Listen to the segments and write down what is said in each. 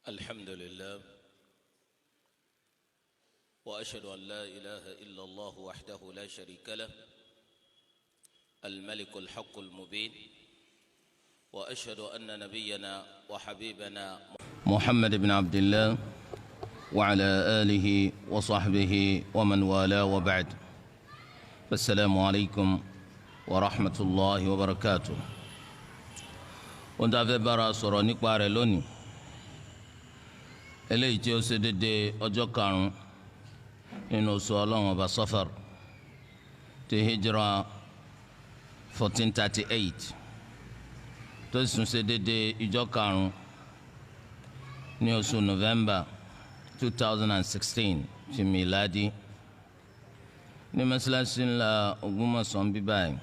الحمد لله، وأشهد أن لا إله إلا الله وحده لا شريك له، الملك الحق المبين، وأشهد أن نبينا وحبيبنا محمد بن عبد الله وعلى آله وصحبه ومن والاه، وبعد. السلام عليكم ورحمة الله وبركاته. Ohun tá a fẹ́ bára sọ̀rọ̀ nípa rẹ̀ lónìí, eléyìí tí ó ṣe déédéé ọjọ́ 5 nínú oṣù Ọlọ́run Ọba Safar ti hijra 1438, tó sì tún ṣe déédéé ìjọ 5 ní oṣù November 2016 ti miladi, ní mọ́sálásí ńlá Ògbómọ̀ṣọ́ ń bí báyìí,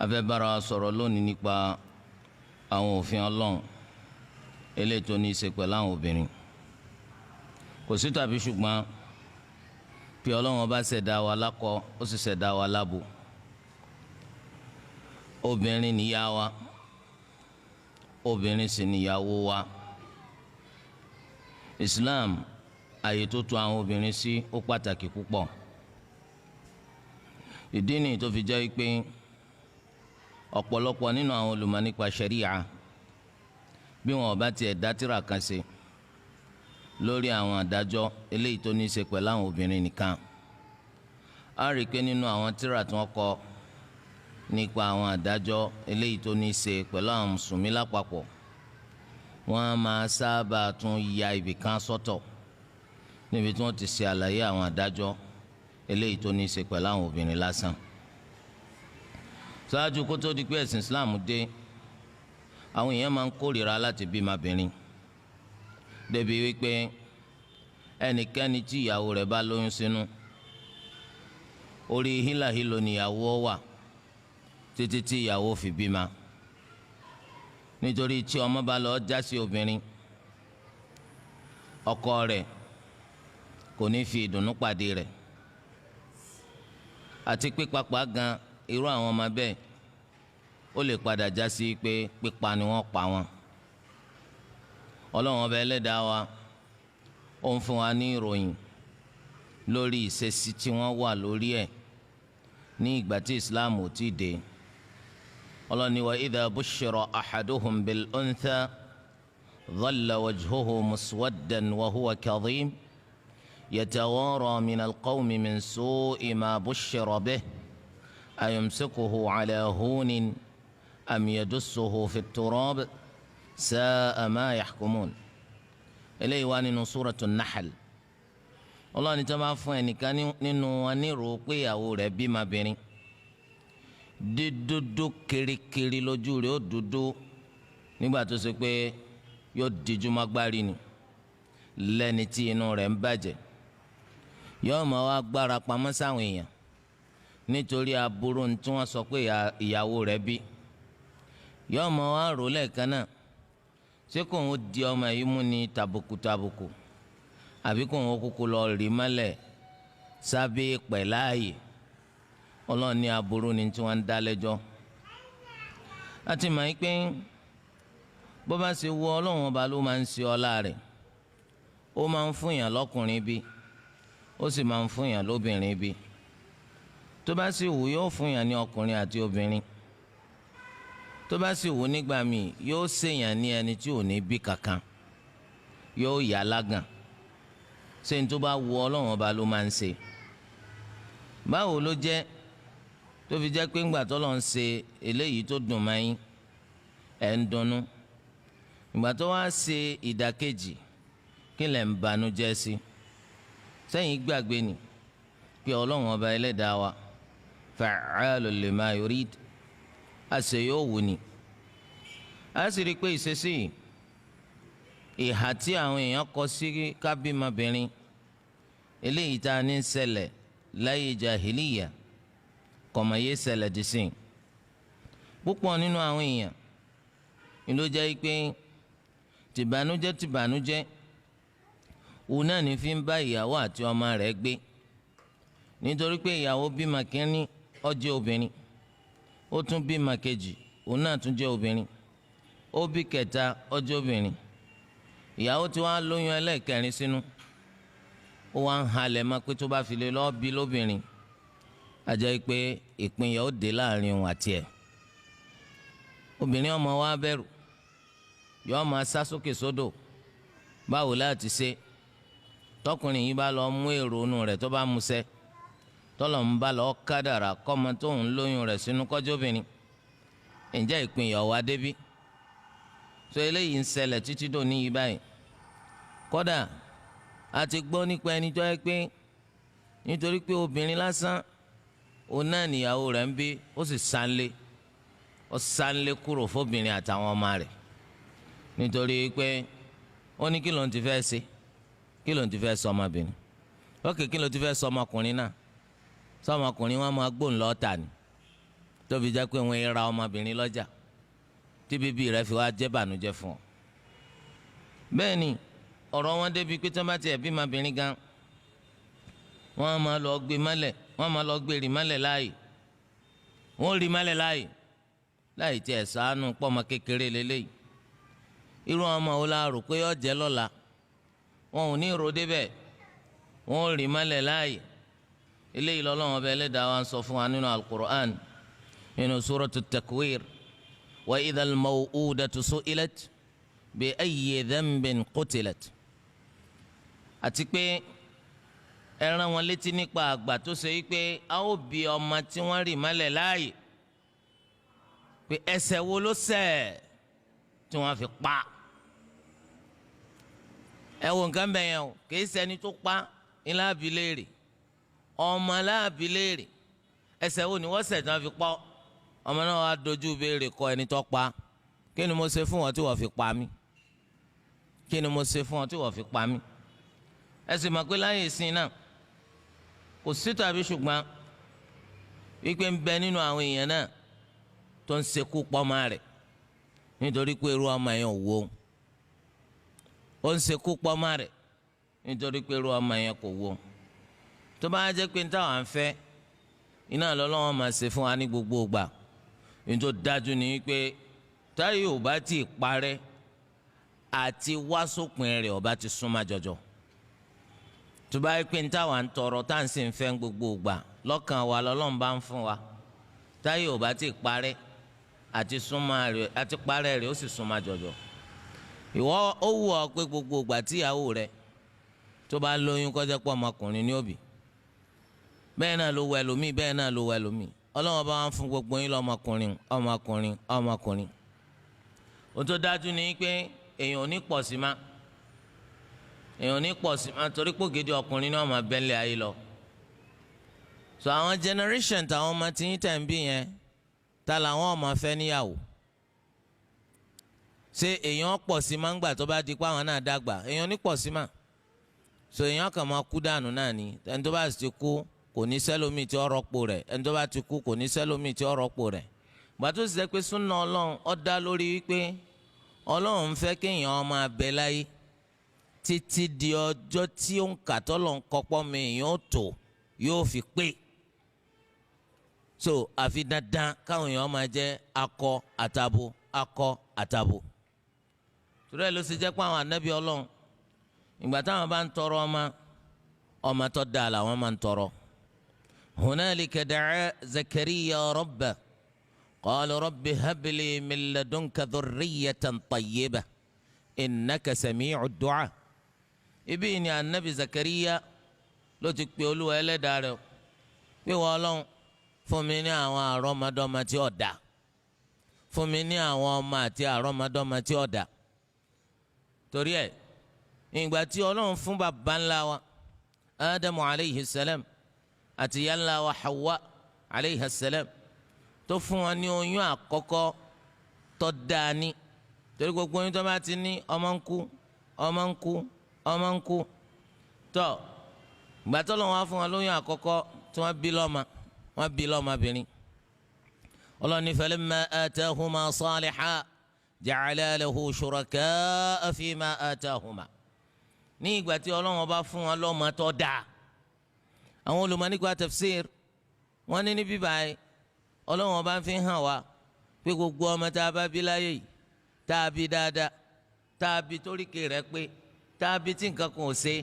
a fẹ́ bára sọ̀rọ̀ lónìí nípa àwọn òfin Ọlọ́run eléyìí tó ní í ṣe pẹ̀lú àwọn obìnrin. Kò sí tàbí ṣùgbọ́n pé Ọlọ́run Ọba ṣẹ̀dá wa lákọ, ó sì ṣẹ̀dá wa lábo. Obìnrin níyá wa, obìnrin sì níyàwó wa. Islam, àyè tó tò àwọn obìnrin sí ó pàtàkì púpọ̀. Ìdí nìyí tó fi jẹ́ pé ọ̀pọ̀lọpọ̀ nínú àwọn olùmọ̀ nípa ṣẹ̀ríà, bí wọn ò bá tiẹ̀ dá tírà kan ṣe lórí àwọn àdájọ́ eléyìí tó ní í ṣe pẹ̀lú àwọn obìnrin nìkan, á rí i pé nínú àwọn tírà tí wọ́n kọ nípa àwọn àdájọ́ eléyìí tó ní í ṣe pẹ̀lú àwọn mùsùlùmí lápapọ̀, wọ́n á máa sábà tún ya ibì kan sọ́tọ̀ níbi tí wọ́n ti ṣe àlàyé àwọn àdájọ́ eléyìí tó ní í ṣe pẹ̀lú àwọn obìnrin lásán. Ṣáájú kó tó di pé ẹ̀sìn Islam dé, àwọn èèyàn máa ń kórìíra láti bímọbìnrin, débi wípé ẹnikẹ́ni tí ìyàwó rẹ̀ bá lóyún sínú, orí hílàhílo níyàwó wà títí tí ìyàwó fi bímọ, nítorí tí ọmọ bá lọ já sí obìnrin, ọkọ rẹ̀ kò ní fi ìdùnnú pàdé rẹ̀, àti pé pàápàá gan, irú àwọn ọmọ bẹ́ẹ̀, ó lè padà já sí pé pípa ni wọ́n pa wọn. Ọlọ́run Ọba Ẹlẹ́dàá wa, ó ń fún wa ní ìròyìn lórí ìṣesí tí wọ́n wà lórí ẹ̀ ní ìgbà tí Islam ò tí ì dé. Ọlọ́run ní: وإذا بشر أحدهم بالأنثى ظل وجهه مسودا وهو كظيم يتوارى من القوم من سوء ما بشر به أيمسكه على هون أم يدسه في التراب ساء ما يحكمون. Eléyìí wà nínú Suratu Nahl. Ọlọ́run ní tó máa fún ẹnìkan nínú wọn nírò pé ìyàwó rẹ̀ bímọbìnrin, dídúdú kirikiri lójú rẹ̀ ó dúdú, nígbà tó ṣe pé yóò díjú mágbárí ni, lẹ́ni tí inú rẹ̀ ń bàjẹ́, yóò máa wá gbára pamọ́ sáwọn èèyàn nítorí aburú tí wọ́n sọ pé ìyàwó rẹ̀ bí. Yóò máa wá rò lẹ́ẹ̀kan náà, ṣé kò ń di ọmọ yìí mú ní tàbùkù tàbùkù, àbí kò ń kúkú lọ rí mọ́lẹ̀ sábẹ́ pẹ̀láàyè? Ọlọ́run ní aburú ni tí wọ́n ń dá lẹ́jọ́. Láti mọ̀ pé bó bá ṣe wọ Ọlọ́run Ọba ló máa ń ṣe ọlá rẹ̀. Ó máa ń fún yàn lọ́kùnrin bí, ó sì máa ń fún yàn lóbìnrin bí. Tó bá sì wù, yóò fún yàn ní ọkùnrin àti obìnrin. Tó bá sì wù nígbà míì, yóò ṣèyàn ní ẹni tí ò ní bí kankan, yóò yà lágàn. Ṣé ní tó bá wù Ọlọ́run Ọba ló máa ń ṣe. Báwo ló jẹ́ tó fi jẹ́ pé ńgbà tó lọ́n ṣe eléyìí tó dùn máa yín, ẹ̀ ń dunnú, ìgbà tó wá ṣe ìdàkejì, kí lẹ̀ ń banújẹ́ sí? Sẹ́yìn gbàgbé ni pé Ọlọ́run Ọba Ẹlẹ́dàá wa فعال لما يريد, àṣẹ yóò wù ní. A sì rí i pé ìṣesí ìhà tí àwọn èèyàn kọ sí kábímọbìnrin, eléyìí tá a ní ń ṣẹlẹ̀ láyé jahiliya, kọ̀mọ̀yé ṣẹlẹ̀ dì sí. Púpọ̀ nínú àwọn èèyàn ni ló jẹ́ pé tìbànújẹ́ tìbànújẹ́ òun náà ní fi ń bá ìyàwó àti ọmọ rẹ̀ gbé, nítorí pé ìyàwó bímọ kínní, ó jẹ́ obìnrin. Ó tún bímọ kejì, òun náà tún jẹ́ obìnrin. Ó bí kẹta, ó jẹ́ obìnrin. Ìyàwó tí wọ́n á lóyún ẹlẹ́ẹ̀kẹrin sínú, ó wá ń halẹ̀ mọ́ pé tó bá fi lè lọ́ọ́ bí lóbìnrin, a jẹ́ pé ìpínyà ó dé láàrin òun àti ẹ̀. Obìnrin ọmọ wa bẹ̀rù, yọọ máa sá sókè sódò. Báwo láti ṣe tọkùnrin yìí bá lọ mú èrò inú rẹ̀ tó bá musẹ́, tọ́lọ̀ ń bá lọ kádàrà kọ́mọ tó ń lóyún rẹ̀ sínú kọ́jọ́bìnrin, ǹjẹ́ ìpínyà wá débí? So eléyìí ń ṣẹlẹ̀ títí dòní yìí báyìí. Kódà a ti gbọ́ nípa ẹni tó yẹ pé nítorí pé obìnrin lásán òun náà níyàwó rẹ̀ ń bí, ó sì sánlé, ó sánlé kúrò fóbìnrin àtàwọn ọmọ rẹ̀, nítorí pé ó ní kí ló ń ti fẹ́ ṣe, kí ló ń ti fẹ́ sọ ọmọbìnrin, ókè kí ló ti fẹ́ sọ ọmọkùnrin náà? Sọ ọmọkùnrin wọn máa gbóhùn lọ́ọ̀tà ni, tó fi jẹ́ pé wọ́n ra ọmọbìnrin lọ́jà tí bíbí rẹ̀ fi wá jẹ́ bànújẹ́ fún ọ. Bẹ́ẹ̀ ni ọ̀rọ̀ wọn débi pé tí wọ́n bá tiẹ̀ bí ọmọbìnrin gan, wọ́n máa lọ gbé mọ́lẹ̀, wọ́n máa lọ gbé rì mọ́lẹ̀ láàyè, wọ́n rì mọ́lẹ̀ láàyè láì tiẹ̀ ṣàánú pọ́mọ kékeré lélẹ́yìí. Irú ọmọ wo la rò pé ó jẹ́ lọ́la? Wọn ò ní ro débẹ̀, wọn ò rì mọ́lẹ̀ láàyè. Eléyìí lọ́lọ́wọ́n ọba ẹlẹ́dàá wa ń sọ fún wa nínú Al-Qur'an, nínú Suratu Takwir: wa idhal maw'udatu su'ilat bi ayyi dhanbin qutilat. Àti pé ẹ rán wọn létí nípa àgbà tó ṣe wípé a ó bi ọmọ tí wọ́n rì mọ́lẹ̀ láàyè pé ẹ̀ṣẹ̀ wo ló ṣẹ̀ tí wọ́n fi pa. Ẹ wo nǹkan bẹ́ẹ̀ yẹn o, kìí ṣẹni tó pa ńlá bi léèrè, ọmọ aláàbí léèrè ẹ̀ṣẹ̀ wo ni wọ́n ṣẹ̀ tí wọ́n fi pa. Ọmọ náà wàá dojú béèrè kọ ẹni tó pa: kí ni mo ṣe fún wọn tí wọ́n fi pa mí? Kí ni mo ṣe fún wọn tí wọ́n fi pa mí? Ẹ sì mọ̀ pé láyé ìsìn náà kò sí tàbí ṣùgbọ́n wípé ń bẹ nínú àwọn èèyàn náà tó ń ṣekú pọ́nmọ́ rẹ̀ nítorí pé irú ọmọ yẹn ò wó. Ó ń ṣekú pọ́nmọ́ rẹ̀ nítorí pé irú ọmọ yẹn kò wó. Tó bá jẹ́ pé táwọn à ń fẹ́ iná lọ́lọ́wọ́n máa ṣe fún wa ní gbogbo ìgbà, nítorí dájú ni wípé táyé ò bá tí ì parẹ́ àti wá sópin rẹ̀ ọba ti súnmọ́ jọjọ. Tó bá yẹ pé táwọn à ń tọrọ tá à ń sì ń fẹ́ gbogbo ìgbà lọ́kàn wa lọ́lọ́run bá ń fún wa, táyé ò bá tí ì parẹ́ àti súnmọ́ rẹ̀ àti parẹ́ rẹ̀ ó sì súnmọ́ jọjọ. Ìwọ ó wù ọ́ pé gbogbo ìgbà tíyàwó rẹ̀ tó bá lóyún kó jẹ́ pé ọmọkùnrin ní òbí, bẹ́ẹ̀ náà ló wọ ẹlòmíì, bẹ́ẹ̀ náà ló wọ ẹlòmíì. Ọlọ́wọ́n bá wọn fún gbogbo yín lọ́mọkùnrin, ọmọkùnrin, ọmọkùnrin. Ohun tó dájú ni pé èèyàn ò ní pọ̀ sí ma, èèyàn ò ní pọ̀ sí ma, torí pé ògidì ọkùnrin náà máa bẹ́ńlẹ̀ ayé lọ. So àwọn generation táwọn ọmọ tí yín tẹ̀ ń bí yẹn, ta làwọn ọmọ fẹ́ níyàwó? Ṣé èèyàn pọ̀ sí ma ń gbà tó bá di pé àwọn náà dàgbà? Èèyàn ò ní pọ̀ sí ma. So èèyàn kàn máa kú dànù náà ni. Ẹni tó bá sì ti kú kò ní sẹ́lómi tí ó rọ́pò rẹ̀, ẹni tó bá ti kú kò ní sẹ́lómi tí ó rọ́pò rẹ̀. Gbà tó sì jẹ́ pé súnà Ọlọ́run ó dá lórí wípé Ọlọ́run ń fẹ́ kéèyàn máa bẹ láyé títí di ọjọ́ tí ó ń kà tọ́lọ̀ ń kọ́pọ́ mi èèyàn ó tó yóò fi pé. So àfi dandan káwọn èèyàn máa jẹ́ akọ àtabo, akọ àtabo. Torí ẹ̀ ló ṣe jẹ́ pé àwọn ànábì Ọlọ́run ìgbà táwọn bá ń tọrọ ọmọ, ọmọ tó dáa làwọn máa ń tọrọ. Hunalika da'a Zakariya rabbahu qala rabbi habli min ladunka dhurriyyatan tayyibah innaka sami'u du'a. Ibi ni anabi Zakariya ló ti pe Olúwa ẹlẹ́dàá rẹ̀ pé wọ́n Ọlọ́run fún mi ní àwọn àrọ́mọdọ́mọ tí ó dáa, fún mi ní àwọn ọmọ àti àrọ́mọdọ́mọ tí ó dáa. Torí ẹ̀ ìgbà tí Ọlọ́run fún bàbá ńlá wa Ádámù aleyhi salam àti ìyá ńlá wa Hawa aleyhi salam tó fún wọn ní oyún àkọ́kọ́ tó dáa ní, torí gbogbo oyún tó bá ti ní ọmọ ń kú, ọmọ ń kú, ọmọ ń kú. Tó ìgbà tó lọ́wọ́ wá fún wọn lóyún àkọ́kọ́ tí wọ́n bí lọ́mọ, wọ́n bí lọ́mọbìnrin. Ọlọ́run ní falamma atahuma salihan ja'ala lahu shuraka'a fima atahuma. Ní ìgbà tí Ọlọ́run bá fún wọn lọ́mọ tó dáa, àwọn olùmọ̀ nípa tafsir wọ́n ní níbí báyìí Ọlọ́run bá fi hàn wá pé gbogbo ọmọ tá a bá bí láyé yìí, tá a bí dáadáa, Tàbí toríkè rẹ̀ pé, tàbí tí nǹkan kan ò ṣe,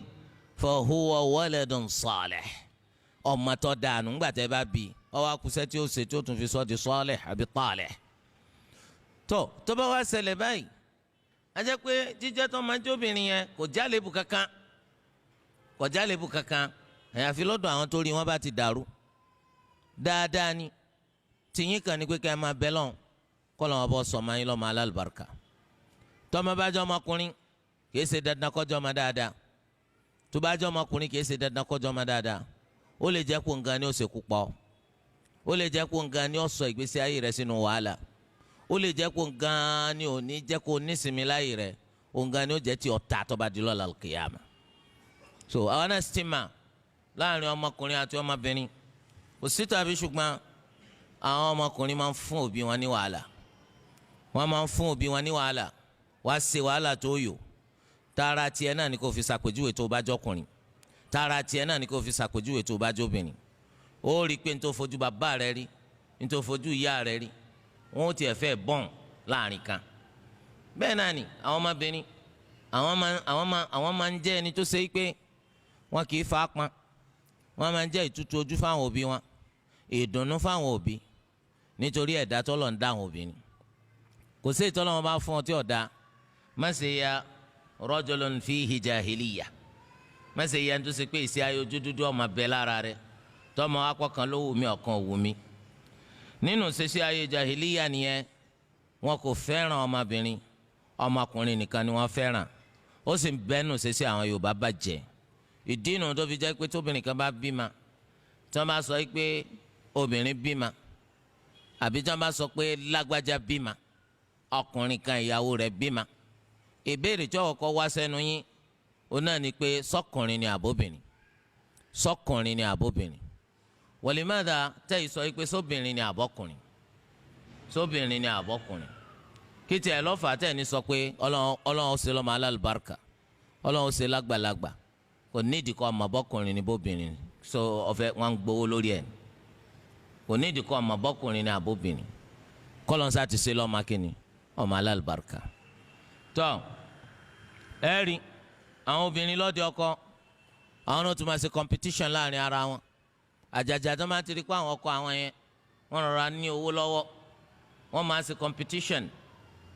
fa huwa waladun salih, ọmọ tó dànù ńgbà tẹ́ bá bí ọwọ́ akusẹ́ tí ó ṣe tí ó tún fi sọ di salih àbí talih. Tó bá wá ṣẹlẹ̀ báyìí, a jẹ́ pé jíjẹ́ tó máa ń jóbìnrin yẹn kò jálẹ̀bù kankan, kò jálẹ̀bù kankan, àyàfi lọ́dọ̀ àwọn tó rí wọn bá ti dàrú. Dáadáa ni tìyín kan ní pé ká ẹ máa bẹ́ lọ́n kọ́ lọ́wọ́ bọ́ sọ máa ń lọ́mọ alálùbáríkà. Tọ́mọ bá jẹ́ ọmọkùnrin kìí ṣe dandan kọjọ́ ọmọ dáadáa. Tó bá jẹ́ ọmọkùnrin kìí ṣe dandan kọjọ́ ọmọ dáadáa. Ó lè jẹ́ kó nǹkan ni ó ṣekú pa ọ́, ó lè jẹ́ kó nǹkan ni ó sọ ìgbésí ayé rẹ̀ sínú wàhálà, ó lè jẹ́ kó nǹkan ni ò ní jẹ́ kó nísinmi láyé rẹ̀, nǹkan ni ó jẹ́ tí ọ̀tá tó bá di lọ́la kìyàmà. So àwọn náà sì mà láàrin ọmọkùnrin àti ọmọbìnrin kò sí tàbí ṣùgbọ́n àwọn ọmọkùnrin máa ń fún òbí wọn ní wàhálà. Wọ́n máa ń fún òbí wọn ní wàhálà. Wàá ṣe wàhálà tó yò. Tara tiẹ̀ náà ni kò fi ṣàpèjúwe tó bá jọkùnrin, tara tiẹ̀ náà ni kò fi ṣàpèjúwe tó bá jóbìnrin. Ó rí i pé n tó fojú bàbá rẹ rí, n tó fojú ìyá rẹ rí, wọn ó tiẹ̀ fẹ́ bọ́n láàrin kan. Bẹ́ẹ̀ náà ni àwọn ọmọbìnrin, àwọn máa ń jẹ́ ẹni tó ṣe pé wọn kì í fa pọn. Wọ́n máa ń jẹ́ ìtútù ojú fáwọn òbí wọn, ìdùnnú fáwọn òbí, nítorí ẹ̀dá tọ́lọ̀ ń dá àwọn òbí ni. Kò sí ìtọ́lọ́ wọn bá fún ọ tí ọ̀dà. Má ṣe ya rajulun fihi jahiliya, má ṣe ya tó ṣe pé ìṣe ayé ojú dúdú ọmọ bẹ lára rẹ, tọmọ akọkàn ló wù mí, ọ̀kan wù mí. Nínú ṣíṣe ayé jahiliya nìyẹn, wọn kò fẹ́ràn ọmọbìnrin, ọmọkùnrin nìkan ni wọ́n fẹ́ràn. Ó sì ń bẹ́nu ṣíṣe àwọn Yorùbá bàjẹ́. Ìdí nu tó fi jẹ́ pé tóbìnrin kan bá bímọ, tí wọ́n bá sọ pé obìnrin bímọ, àbí tí wọ́n bá sọ pé lágbájá bímọ, ọkùnrin kan ìyàwó rẹ̀ bímọ, ìbéèrè tí ó kọ́kọ́ wá sẹ́nu yín ó náà ni pé sọ́kùnrin ni àbóbìnrin, sọ́kùnrin ni àbóbìnrin. Wọ̀lẹ́mọ̀dà tẹ́yì sọ pé sóbìnrin ni àbọ́kùnrin, sóbìnrin ni àbọ́kùnrin. Kí tiẹ̀ lọ́fà tẹ̀ ní sọ pé Ọlọ́run ó ṣe lọ́mọ alálùbáríkà, Ọlọ́run ó ṣe lágbàlagbà, kò nídìí kọ́ ọmọ bọ́kùnrin ni bóbìnrin, so ọ̀fẹ́ wọn gbowó lórí ẹ̀. Kò nídìí kọ́ ọmọ bọ́kùnrin ni àbóbìnrin, kọ́lọ́nsá ti ṣe lọ́mọ kínní, ọmọ alálùbáríkà. Tọ́ ẹ rí àwọn obìnrin lọ́dẹ ọkọ, àwọn náà tún máa ṣe competition láàrin ara wọn. Àjàjà tó máa ti rí pé àwọn ọkọ àwọn yẹn wọ́n rọra ní owó lọ́wọ́, wọ́n máa ṣe competition.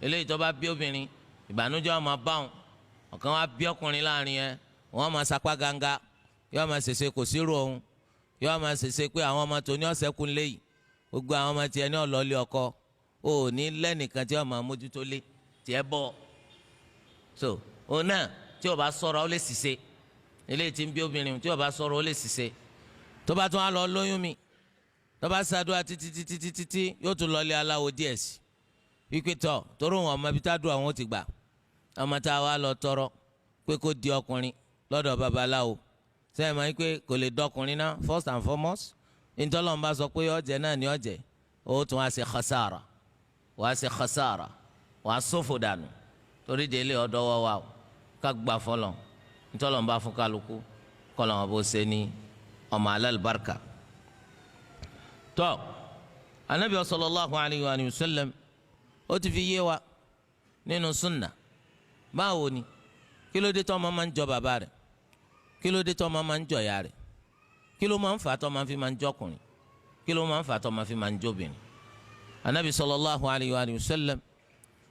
Eléyìí tó bá bí obìnrin, ìbànújẹ́ wọn máa bá wọn. Ọ̀kan wá bí ọkùnrin láàrin yẹn, wọ́n máa sapá ganga, yóò máa ṣèṣe kò sírò òun, yóò máa ṣèṣe pé àwọn ọmọ tó ní ọ̀sẹ̀ kún léyìí, gbogbo àwọn ọmọ tiẹ̀ ní ọ̀lọ́lé ọkọ, ò ní lẹ́nìkan tí wọ́n máa mójútó lé tiẹ̀ bọ̀. So òun náà tí ó bá sọ̀rọ̀ ó lè ṣìṣe. Eléyìí tí ń bí obìnrin tí ó bá sọ̀rọ̀ ó lè ṣìṣe. Tó bá tún á lọ lóyún mi, tó bá ṣàdúrà títí títí títí tí yóò tún lọlé aláwo díẹ̀ sí wípé tọ̀ torí òun ọmọ ibi tá a dùn àwọn ti gbà. Ọmọ tá a wá lọ tọrọ pé kó di ọkùnrin lọ́dọ̀ babaláwo, sẹ́yìn máa ń pé kò lè dọkùnrin náà. First and foremost, ntọ́lọ́n bá sọ pé ọ̀jẹ̀ náà ni ọ̀jẹ̀, ó tún wá ṣe khasara, wá ṣe khasara, wá sófò dànù. Torí délé ọ̀dọ́ wọ́ wa ká gbà fọlọ́ ntọ́lọ́n bá fún kálukú kọ́lọ́ wọn bó ṣe ní ọmọ alálùbáríkà. Tọ́ anabi sallallahu alayhi wa sallam ó ti fi yé wa nínú sunna. Báwo ni kí ló dé tó ọmọ máa ń jọ bàbá rẹ̀? Kí ló dé tó ọmọ máa ń jọ ìyá rẹ̀? Kí ló máa ń fà tó máa fi máa ń jọkùnrin? Kí ló máa ń fà tó máa fi máa ń jọbìnrin? Anabi sallallahu alayhi wa sallam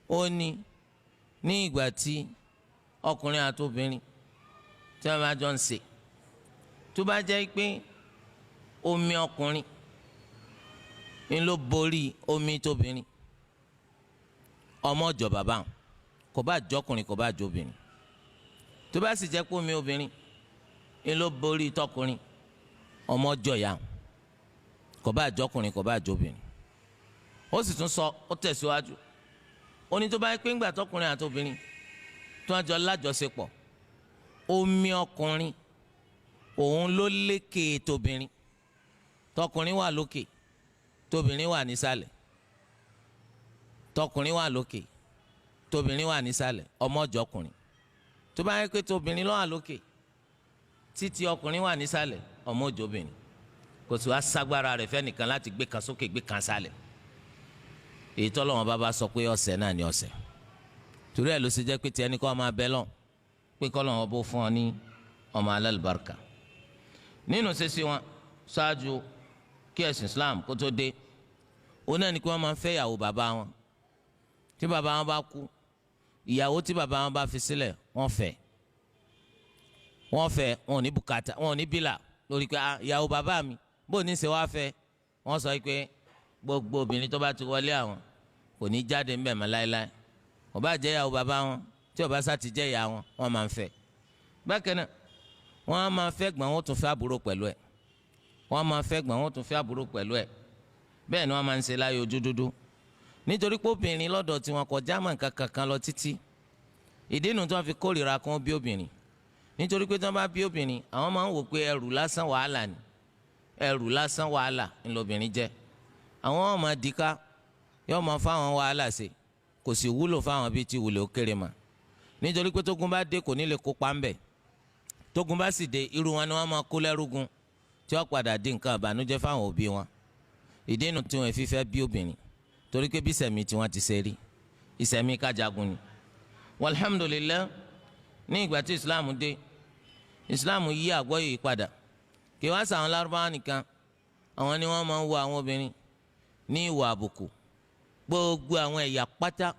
ó ní ní ìgbà tí ọkùnrin àti obìnrin tí wọ́n bá jọ ń ṣe, tó bá jẹ́ pé omi ọkùnrin ń ló borí omi tóbìnrin, ọmọ jọ bàbá wọn, kò bá jọkùnrin kò bá jọbìnrin. Tó bá sì jẹ́ pé omi obìnrin ń ló borí tọkùnrin, ọmọ jọ ìyá wọn, kò bá jọkùnrin kò bá jọbìnrin. Ó sì tún sọ, ó tẹ̀síwájú, ó ní tó bá yẹ pé ńgbà tọkùnrin àti obìnrin tó wọ́n jọ lájọṣepọ̀, omi ọkùnrin òun ló lékè tóbìnrin, tọkùnrin wà lókè, tóbìnrin wà nísàlẹ̀, tọkùnrin wà lókè, tóbìnrin wà nísàlẹ̀, ọmọ ọjọkùnrin. Tó bá yẹ pé tóbìnrin ló wà lókè títí ọkùnrin wà nísàlẹ̀, ọmọ òjòbìnrin. Kò sì wá ságbára rẹ̀ fẹ́nìkan láti gbé kan sókè gbé kan sálẹ̀. Èyí tọ́lọ́wọ́n bá bá sọ pé ọ̀sẹ̀ náà ni ọ̀sẹ̀. Torí ẹ̀ ló ṣe jẹ́ pé tiẹ̀ ní kó máa bẹ lọ pé kọ́ lọ́wọ́ bó fún ọ ní ọmọ alálùbáríkà. Nínú ṣíṣe wọn ṣáájú kí ẹ̀sìn Islam kó tó dé, òun náà ni kí wọ́n máa fẹ́ ìyàwó bàbá wọn. Tí bàbá wọn bá kú, ìyàwó tí bàbá wọn bá fi sílẹ̀ wọ́n fẹ́, wọ́n fẹ́, wọn ò ní bùkátà, wọn ò ní bílà lórí pé ìyàwó bàbá mi bó ní ṣe wá fẹ́. Wọ́n sọ pé gbogbo obìnrin tó bá ti wọlé àwọn kò ní jáde ńbẹ̀ mọ́ láéláé, kò bá jẹ́ ìyàwó bàbá wọn, tí ó bá sá ti jẹ́ ìyá wọn, wọ́n máa ń fẹ́. Bákan náà wọ́n á máa fẹ́ gbọ́n, wọ́n tún fẹ́ àbúrò pẹ̀lú ẹ̀, wọ́n á máa fẹ́ gbọ́n, wọ́n tún fẹ́ àbúrò pẹ̀lú ẹ̀. Bẹ́ẹ̀ ni wọ́n máa ń ṣe láyé ojú dúdú, nítorí pé obìnrin lọ́dọ̀ tí wọn kò já mọ́ nǹkan kankan lọ títí. Ìdí nu tí wọ́n fi kórìíra kan bí obìnrin, nítorí pé tí wọ́n bá bí obìnrin, àwọn máa ń wò pé ẹrù lásán wàhálà ni, ẹrù lásán wàhálà ńlọbìnrin jẹ́. Àwọn máa dìka, yóò máa fáwọn wàhálà ṣe, kò sì wúlò fáwọn bíi ti wùlé ó kéré mà, nítorí pé tógun bá dé kò ní lè kópa ńbẹ̀. Tógun bá sì dé, irú wọn ni wọ́n máa kó lẹ́rúgun tí wọ́n padà di nǹkan ìbànújẹ́ fáwọn òbí wọn. Ìdí nu tí wọ́n fi fẹ́ bí obìnrin, torí pé bí ìsẹ̀mí tí wọ́n ti ṣe rí, ìsẹ̀mí kájagun ni. Walhamdulillah, ní ìgbà tí Islam dé, Islam yí àgbọ́yé yìí padà. Kì í wá sàwọn Lárúbáwá nìkan àwọn ni wọ́n máa ń wo àwọn obìnrin ní ìwà àbùkù. Gbogbo àwọn ẹ̀yà pátá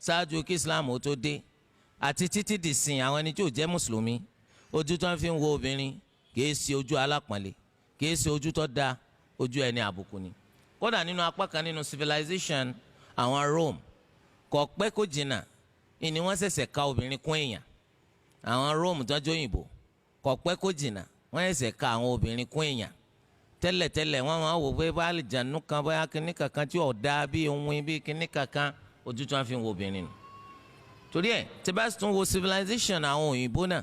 ṣáájú kí Islam ó tó dé àti títí dì sìn, àwọn ẹni tí ò jẹ́ mùsùlùmí, ojú tó ń fi ń wo obìnrin kì í ṣe ojú alápọ̀nlé, kì í ṣe ojú tó dáa, ojú ẹni àbùkù ni. Kódà nínú apá kan nínú civilization àwọn Rome, kò pẹ́ kó jìnnà ìní wọ́n ṣẹ̀ṣẹ̀ ka obìnrin kún èèyàn. Àwọn Rome tó jẹ́ òyìnbó, kò pẹ́ kó jìnnà wọ́n ṣẹ̀ṣẹ̀ ka àwọn obìnrin kún èèyàn. Tẹ́lẹ̀tẹ́lẹ̀ wọ́n máa wò pé bá àlìjánu kan, bóyá kíní kankan tí ò dáa bí ohun bí kíní kankan, ojú tí wọ́n fi ń wo obìnrin nù. Torí ẹ̀, tí bá tún wo civilization àwọn òyìnbó náà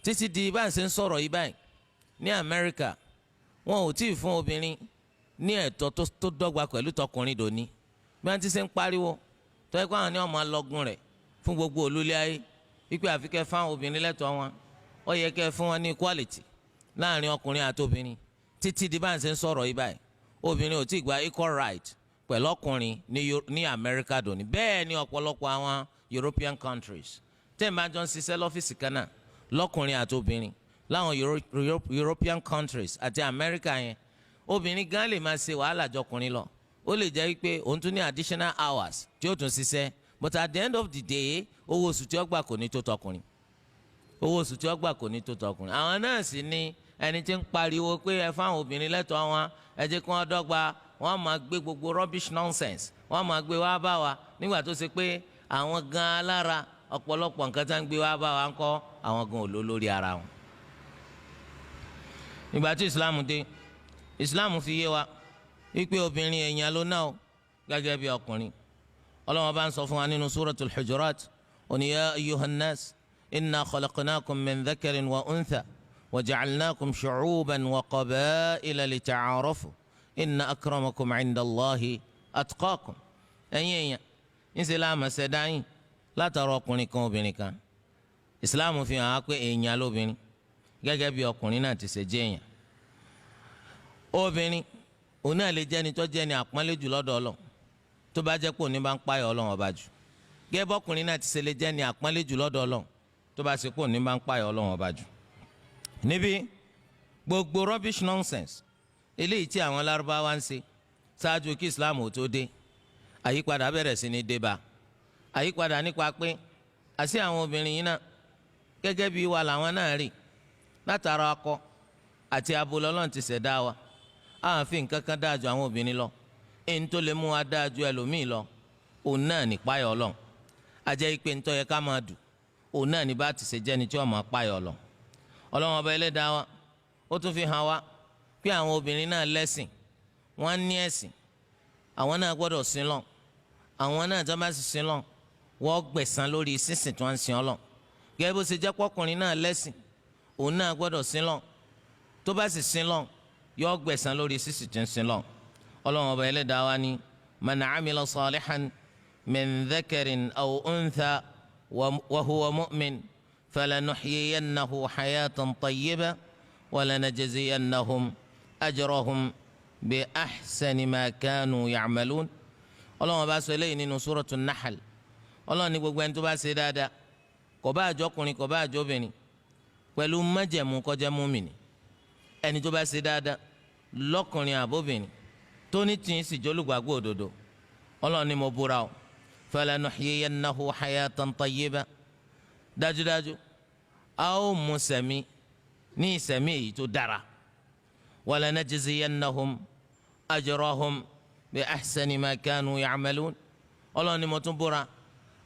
títí di bá ń ṣe ń sọ̀rọ̀ yìí báyìí ní Amẹ́ríkà, wọn ò tí ì fún obìnrin ní ẹ̀tọ́ tó dọ́gba pẹ̀lú tọkùnrin dòní. Bí wọ́n ti ṣe ń pariwo tó yẹ kó àwọn ní ọmọ alọ́gun rẹ̀ fún gbogbo olúlé ayé wípé àfi kẹ́ fáwọn obìnrin lẹ́tọ̀ọ́ wọn, ó yẹ kẹ́ fún wọn ní equality láàrin ọkùnrin àti obìnrin, títí di bá ń ṣe ń sọ̀rọ̀ yìí báyìí, obìnrin ò tí ì gba equal right pẹ̀lú ọkùnrin ní Amẹ́ríkà dòní. Bẹ́ẹ̀ ni ọ̀pọ̀lọpọ̀ àwọn European countries tẹ́ ẹ̀ máa jọ ń ṣiṣẹ́ lọ́fíìsì kan náà lọ́kùnrin àti obìnrin láwọn European countries àti Amẹ́ríkà yẹn, obìnrin gan lè máa ṣe wàhálà jọkùnrin lọ. Ó lè jẹ́ pé òun tún ní additional hours tí ó tún ṣiṣẹ́, but at the end of the day, owó oṣù tí ó gbà kò ní tó tọkùnrin, owó oṣù tí ó gbà kò ní tó tọkùnrin. Àwọn náà sì ní ẹni tí ń pariwo pé ẹ fáwọn obìnrin lẹ́tọ̀ọ́ wọn, ẹ jẹ́ kí wọ́n dọ́gba. Wọ́n máa gbé gbogbo rubbish nonsense, wọ́n máa gbé wá bá wa, nígbà tó ṣe pé àwọn gan alára, ọ̀pọ̀lọpọ̀ nǹkan tá ń gbé wá bá wa ń kọ́, àwọn gan ò ló lórí ara wọn. Ìgbà tí Islam dé, Islam fi yé wa wípé obìnrin èèyàn ló náà gẹ́gẹ́ bí ọkùnrin. Ọlọ́wọ́n bá ń sọ fún wa nínú Suratul Hujurat, ó ní: "Ya ayyuhan nas, inna khalaqnakum min dhakarin wa untha wa ja'alnakum shu'uban wa qaba'ila lita'arafu, inna akramakum 'inda Allahi atqakum." Ẹ̀yin èèyàn, ńṣe la máa ṣẹ̀dá yín látara ọkùnrin kan, obìnrin kan. Islam fi hàn á pé èèyàn lóbìnrin gẹ́gẹ́ bí ọkùnrin náà ti ṣe jẹ́ èèyàn. Obìnrin òun náà lè jẹ́ni tó jẹ́ni àpọ́nlé jù lọ́dọ̀ Ọlọ́run tó bá jẹ́ pé òní bá ń páyà Ọlọ́run Ọba jù, gẹ́gẹ́ bọ́kùnrin náà ti ṣe lè jẹ́ni àpọ́nlé jù lọ́dọ̀ Ọlọ́run tó bá ṣe pé òní bá ń páyà Ọlọ́run Ọba jù. Níbi gbogbo rubbish nonsense eléyìí tí àwọn Lárúbáwá ń ṣe ṣáájú kí Islam ò tó dé, àyípadà bẹ̀rẹ̀ sí ní dé bá. Àyípadà nípa pé àṣì àwọn obìnrin yìí náà, gẹ́gẹ́ bí wa làwọn náà rí, látara akọ àti abo lọ́lọ́run ti ṣẹ̀dá wa. Àwọn fi nǹkan kan dáa ju àwọn obìnrin lọ. Èyí tó lè mú wa dáa ju ẹlòmíì lọ, òun náà ní páyọ̀ Ọlọ́run. Ajẹ́ ìpè ńtọ́ yẹ ká máa dù, òun náà ní bá ti ṣe jẹ́ni tí wọ́n máa páyọ̀ Ọlọ́run. Ọlọ́run Ọba Ẹlẹ́dàá wa, ó tún fi hàn wá pé àwọn obìnrin náà lẹ́sìn, wọ́n ní ẹ̀sìn, àwọn náà gbọ́dọ̀ sin lọ. Àwọn náà tó bá sì sin lọ, wọ́n gbẹ̀san lórí sísìn tí wọ́n ń sin Ọlọ́run. Gẹ́gẹ́ bó ṣe jẹ́ pọ́kùnrin náà lẹ́sìn, òun náà gbọ́dọ̀ sin lọ, tó bá sì sin lọ, yọ gbẹ̀san lórí sísìn tí ń sin lọ. Ọlọ́run Ọba Ẹlẹ́dàá wa ní: "Man amila salihan min dhakarin aw untha wa huwa mu'min, falanuhyiyannahu hayatan tayyiba wa lanajziyannahum ajrahum bi ahsani ma kanu ya'malun." Ọlọ́run Ọba sọ eléyìí nínú Suratu Nahl. Ọlọ́run ní gbogbo ẹni tó bá ṣe dáadáa, kò bá àjọkùnrin kò bá àjọbìnrin, pẹ̀lú májẹ̀mú kó jẹ́ múmìnì. Ẹni tó bá ṣe dáadáa lọ́kùnrin àbóbìnrin tó ní tì í sì jólùgbàgbọ́ òdodo, Ọlọ́run ní mo búra o, falanuhyiyannahu hayatan tayyiba, dájúdájú a ó mú sẹ̀mí ní ìsẹ̀mí èyí tó dára, walanajziyannahum ajrahum bi ahsani ma kanu ya'malun. Ọlọ́run ní mo tún búra,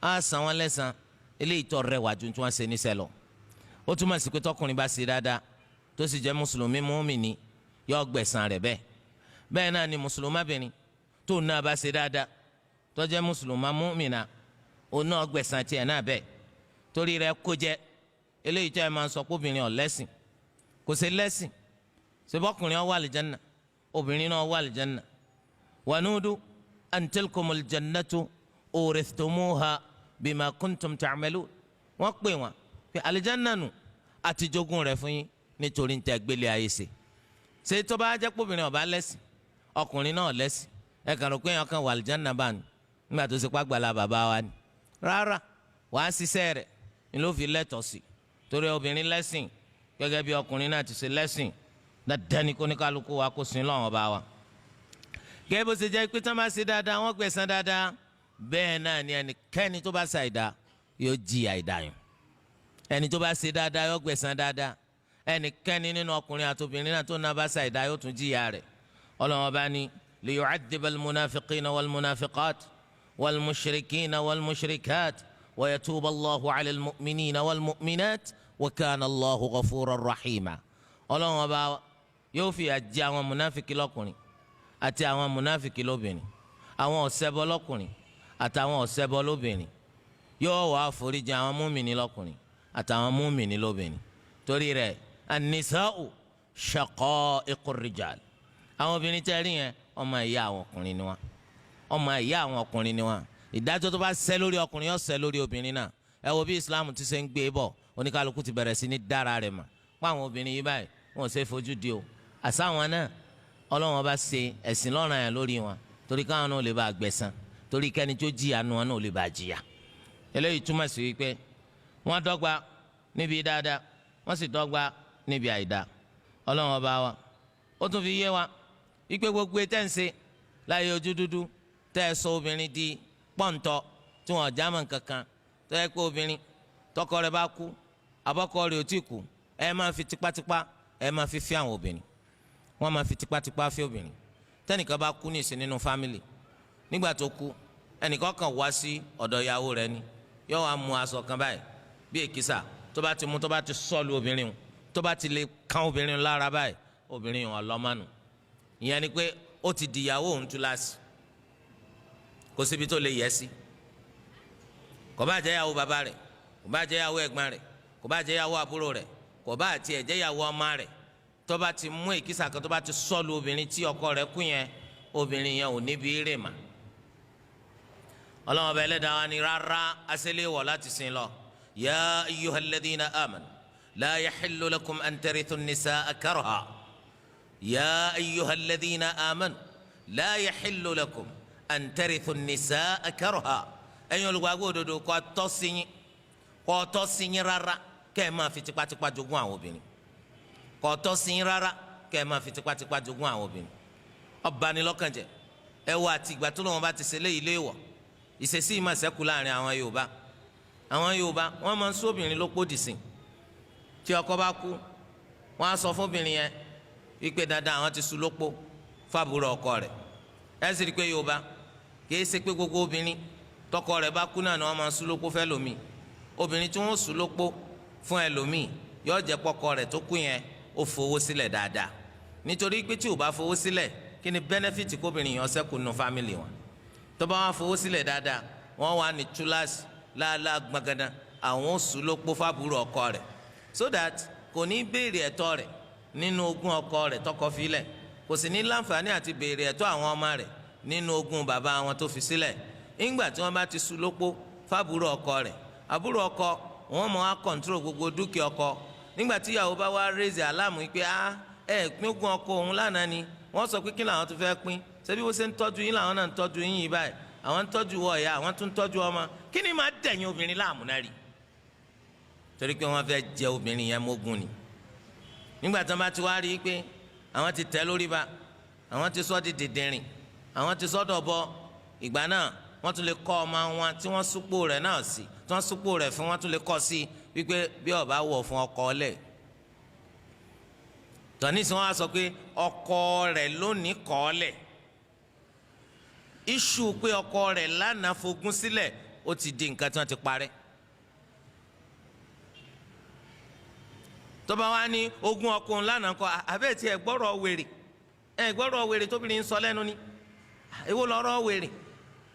á san wọn lẹ́san eléyìí tó rẹwà ju tí wọ́n ṣe níṣẹ́ lọ. Ó túmọ̀ sí pé tọkùnrin bá ṣe dáadáa tó sì jẹ́ mùsùlùmí mùmínì, yóò gbẹ̀san rẹ̀ bẹ́ẹ̀. Bẹ́ẹ̀ náà ni mùsùlùmábìnrin tó náà bá ṣe dáadáa tó jẹ́ mùsùlùmá mùmínà, òun náà gbẹ̀san tiẹ̀ náà bẹ́ẹ̀. Torí rẹ̀ kó jẹ́ eléyìí tó yẹ máa ń sọ pé obìnrin ò lẹ́sìn, kò sí lẹ́sìn, ṣebọ́kùnrin ó wà àlìjánná, obìnrin náà wà àlìjánná. Wanudu an tilkumul jannatu urithumuha bima kuntum ta'malun. Wọ́n pè wọ́n pé àlìjánná nù àti jogún rẹ̀ fún yín nítorí ń tẹ́ gbélé ayé ṣe. Ṣé tó bá jẹ́ pé obìnrin ó bá lẹ́sìn, ọkùnrin náà lẹ́sìn, ẹ kàn rò pé èèyàn kan wà àlìjánná bá ní nígbà tó ṣe pàgbàlà bàbá wa ni. Rárá, wàá ṣiṣẹ́ rẹ̀ ni ló fi lẹ́tọ̀ọ́ sí, torí obìnrin lẹ́sìn gẹ́gẹ́ bí ọkùnrin náà ti ṣe lẹ́sìn. Dandan ni kó ní kálukú wa kó sin lọ́wọ́n bá wa. Gẹ́gẹ́ bó ṣe jẹ́ pé tí wọ́n bá ṣe dáadáa wọ́n gbẹ̀san dáadáa, bẹ́ẹ̀ náà ni ẹnikẹ́ni tó bá ṣe àìdá yóò jìyà àìdá yẹn. Ẹni tó bá ṣe dáadáa yóò gbẹ̀san dáadáa. Ẹnikẹ́ni nínú ọkùnrin àti obìnrin náà tó náà bá ṣe àìdá yóò tún jìyà rẹ̀. Ọlọ́wọ́n bá ní liyu'adhdhiba al-munafiqina wal-munafiqat wal-mushrikina wal-mushrikat wa yatuba Allahu 'ala al-mu'minina wal-mu'minat wa kana Allahu ghafuran rahima. Ọlọ́wọ́n bá yóò fìyà jẹ àwọn munafiki lọ́kùnrin àti àwọn munafiki lóbìnrin, àwọn ọ̀ṣẹbọ lọ́kùnrin àtàwọn ọ̀ṣẹbọ lóbìnrin. Yóò wá foríjì àwọn múmìnì lọ́kùnrin àtàwọn múmìnì lóbìnrin. Torí rẹ̀ an-nisa'u shaqa'iqur rijal, àwọn obìnrin tẹ́ rí yẹn, ọmọ ìyá àwọn ọkùnrin ni wọ́n, ọmọ ìyá àwọn ọkùnrin ni wọ́n. Ìdájọ́ tó bá ṣẹ lórí ọkùnrin yóò ṣẹ lórí obìnrin náà. Ẹ wo bí Islam ti ṣe ń gbé bọ̀, oníkálukú ti bẹ̀rẹ̀ sí ní dára rẹ̀ mà pa àwọn obìnrin yìí báyìí, wọn ò ṣe fojú di o. Àsáwọn náà Ọlọ́run bá ṣe ẹ̀sìn lọ́ràn yẹn lórí wọn, torí káwọn náà lè bá gbẹ̀san, torí kẹ́ni tó jìyà nu wọn náà lè bá jìyà. Eléyìí túmọ̀ sí wípé wọ́n dọ́gba níbi dáadáa, wọ́n sì dọ́gba níbi àìdáa. Ọlọ́run ọba wa ó tún fi yé wa wípé gbogbo tẹ́ ń ṣe láyé ojú dúdú, tẹ́ ẹ sọ obìnrin di pọ́ǹtọ́ tí wọ́n já mọ́ kankan, tó yẹ pé obìnrin tọkọ rẹ̀ bá kú abọ́kọ rẹ̀ ò tí kú, ẹ máa fi tipátipá ẹ máa fi fi àwọn obìnrin, wọ́n máa fi tipátipá fi obìnrin. Tẹ́nìkan bá kú ní ìsìn nínú family, nígbà tó kú, ẹnìkan kan wá sí ọ̀dọ̀ ìyàwó rẹ̀ ni, yóò wá mú aṣọ kan báyìí bí èkìsà, tó bá ti mú, tó bá ti sọ́ọ̀lù obìnrin, tó bá ti lè kán obìnrin lára báyìí, obìnrin ọlọ́mánu. Ìyẹn ni pé ó ti dìyàwó òun túláàsì, kò síbi tó lè yẹ sí. Kò bá jẹ́ ìyàwó bàbá rẹ̀, kò bá jẹ́ ìyàwó ẹ̀gbọ́n rẹ̀, kò bá jẹ́ ìyàwó àbúrò rẹ̀, kò bá tiẹ̀ jẹ́ ìyàwó ọmọ rẹ̀, tó bá ti mú èkìsà kan, tó bá ti sọ́ọ̀lù obìnrin tí ọkọ rẹ̀ kú yẹn, obìnrin yẹn ò níbi rè mà. Ọlọ́run ọba ẹlẹ́dàá wa ni rárá, asẹ́lẹ̀ wọ̀ láti sin lọ. Ya ayyuhal ladhina amanu la yahillu lakum an tarithu nisaa karha. Ya ayyuhal ladhina amanu la yahillu lakum an tarithu nisaa karha. Ẹ̀yin olùgbàgbọ́ òdodo, kò tọ́ sí yín, kò tọ́ sí yín rárá kẹ́ ẹ máa fi tipátipá jogún àwọn obìnrin. Kò tọ́ sí yín rárá kẹ́ ẹ máa fi tipátipá jogún àwọn obìnrin. Ó bani lọ́kàn jẹ́. Ẹ wo àti ìgbà tó lọ́wọ́ bá ti ṣe léyìí léèwọ̀, ìṣesí yìí máa ṣẹ́kù láàrin àwọn Yorùbá. Àwọn Yorùbá, wọ́n máa ń sún obìnrin lópó dìsìn. Tí ọkọ bá kú, wọ́n á sọ fún obìnrin yẹn wípé dandan àwọn ti sùn lópó fábùrọ̀ ọkọ rẹ̀. Ẹ sì rí i pé Yorùbá, kì í ṣe pé gbogbo obìnrin tọkọ rẹ̀ bá kú náà ni wọ́n máa sún lópó fẹ́ lómi. Obìnrin tí wọ́n sùn lópó fún ẹlòmíì yóò jẹ́ pọ́kọ rẹ̀ tó kú yẹn ó fowó sílẹ̀ dáadáa, nítorí pé tí ò bá fowó sílẹ̀, kí ni benefit kóbìnrin yẹn ṣẹ́kù nù family wọn? Tó bá wà fowó sílẹ̀ dáadáa, wọ́n wà ní túláàsì láàlá gbọ̀ngàdàn àwọn ó sùn lópó fábùrò ọkọ rẹ̀, so that kò ní béèrè ẹ̀tọ́ rẹ̀ nínú ogún ọkọ rẹ̀ tọkọ filẹ̀, kò sì ní láǹfààní àti béèrè ẹ̀tọ́ àwọn ọmọ rẹ̀ nínú ogún bàbá wọn tó fi sílẹ̀. Ńgbà tí wọ́n bá ti sùn lópó fábùrò ọkọ rẹ̀, àbúrò ọkọ wọn mọ̀ á control gbogbo dúkìá ọkọ. Nígbà tí ìyàwó bá wá raise alarm pé ah, ẹ pín ogún ọkọ òun lánàá ni, wọ́n sọ pé kí làwọn tún fẹ́ pín? Ṣebí bó ṣe ń tọ́jú yín làwọn náà ń tọ́jú yín yìí báyìí? Àwọn ń tọ́jú wọ ìyá, àwọn tún ń tọ́jú ọmọ. Kí Kí ni máa dẹ̀yìn obìnrin láàmú náà rí? Torí pé wọ́n fẹ́ jẹ obìnrin yẹn mógún ni. Nígbà tí wọ́n bá ti wá rí i pé àwọn ti tẹ̀ lórí ba, àwọn ti sọ́ di dìndìnrìn, àwọn ti sọ́ dọ̀bọ, ìgbà náà wọ́n tún lè kọ́ ọmọ wọn tí wọ́n súpò rẹ̀ náà sí, tí wọ́n súpò rẹ̀ fún, wọ́n tún lè kọ́ sí wípé bí ó bá wọ̀ fún ọkọ lẹ̀. Tọ́nísì wọn á sọ pé ọkọ rẹ̀ lónìí kọ́ lẹ̀. Iṣu pé ọkọ rẹ̀ lánàá fogún sílẹ̀ ó ti di nǹkan tí wọ́n ti parẹ́. Tó bá wá ní ogún ọkùnrin lánàá kọ, àbẹ́ tí ẹ gbọ́rọ̀ wèrè, ẹ gbọ́rọ̀ wèrè tóbìnrin ń sọ lẹ́nu ni, èwo lọ́rọ̀ wèrè,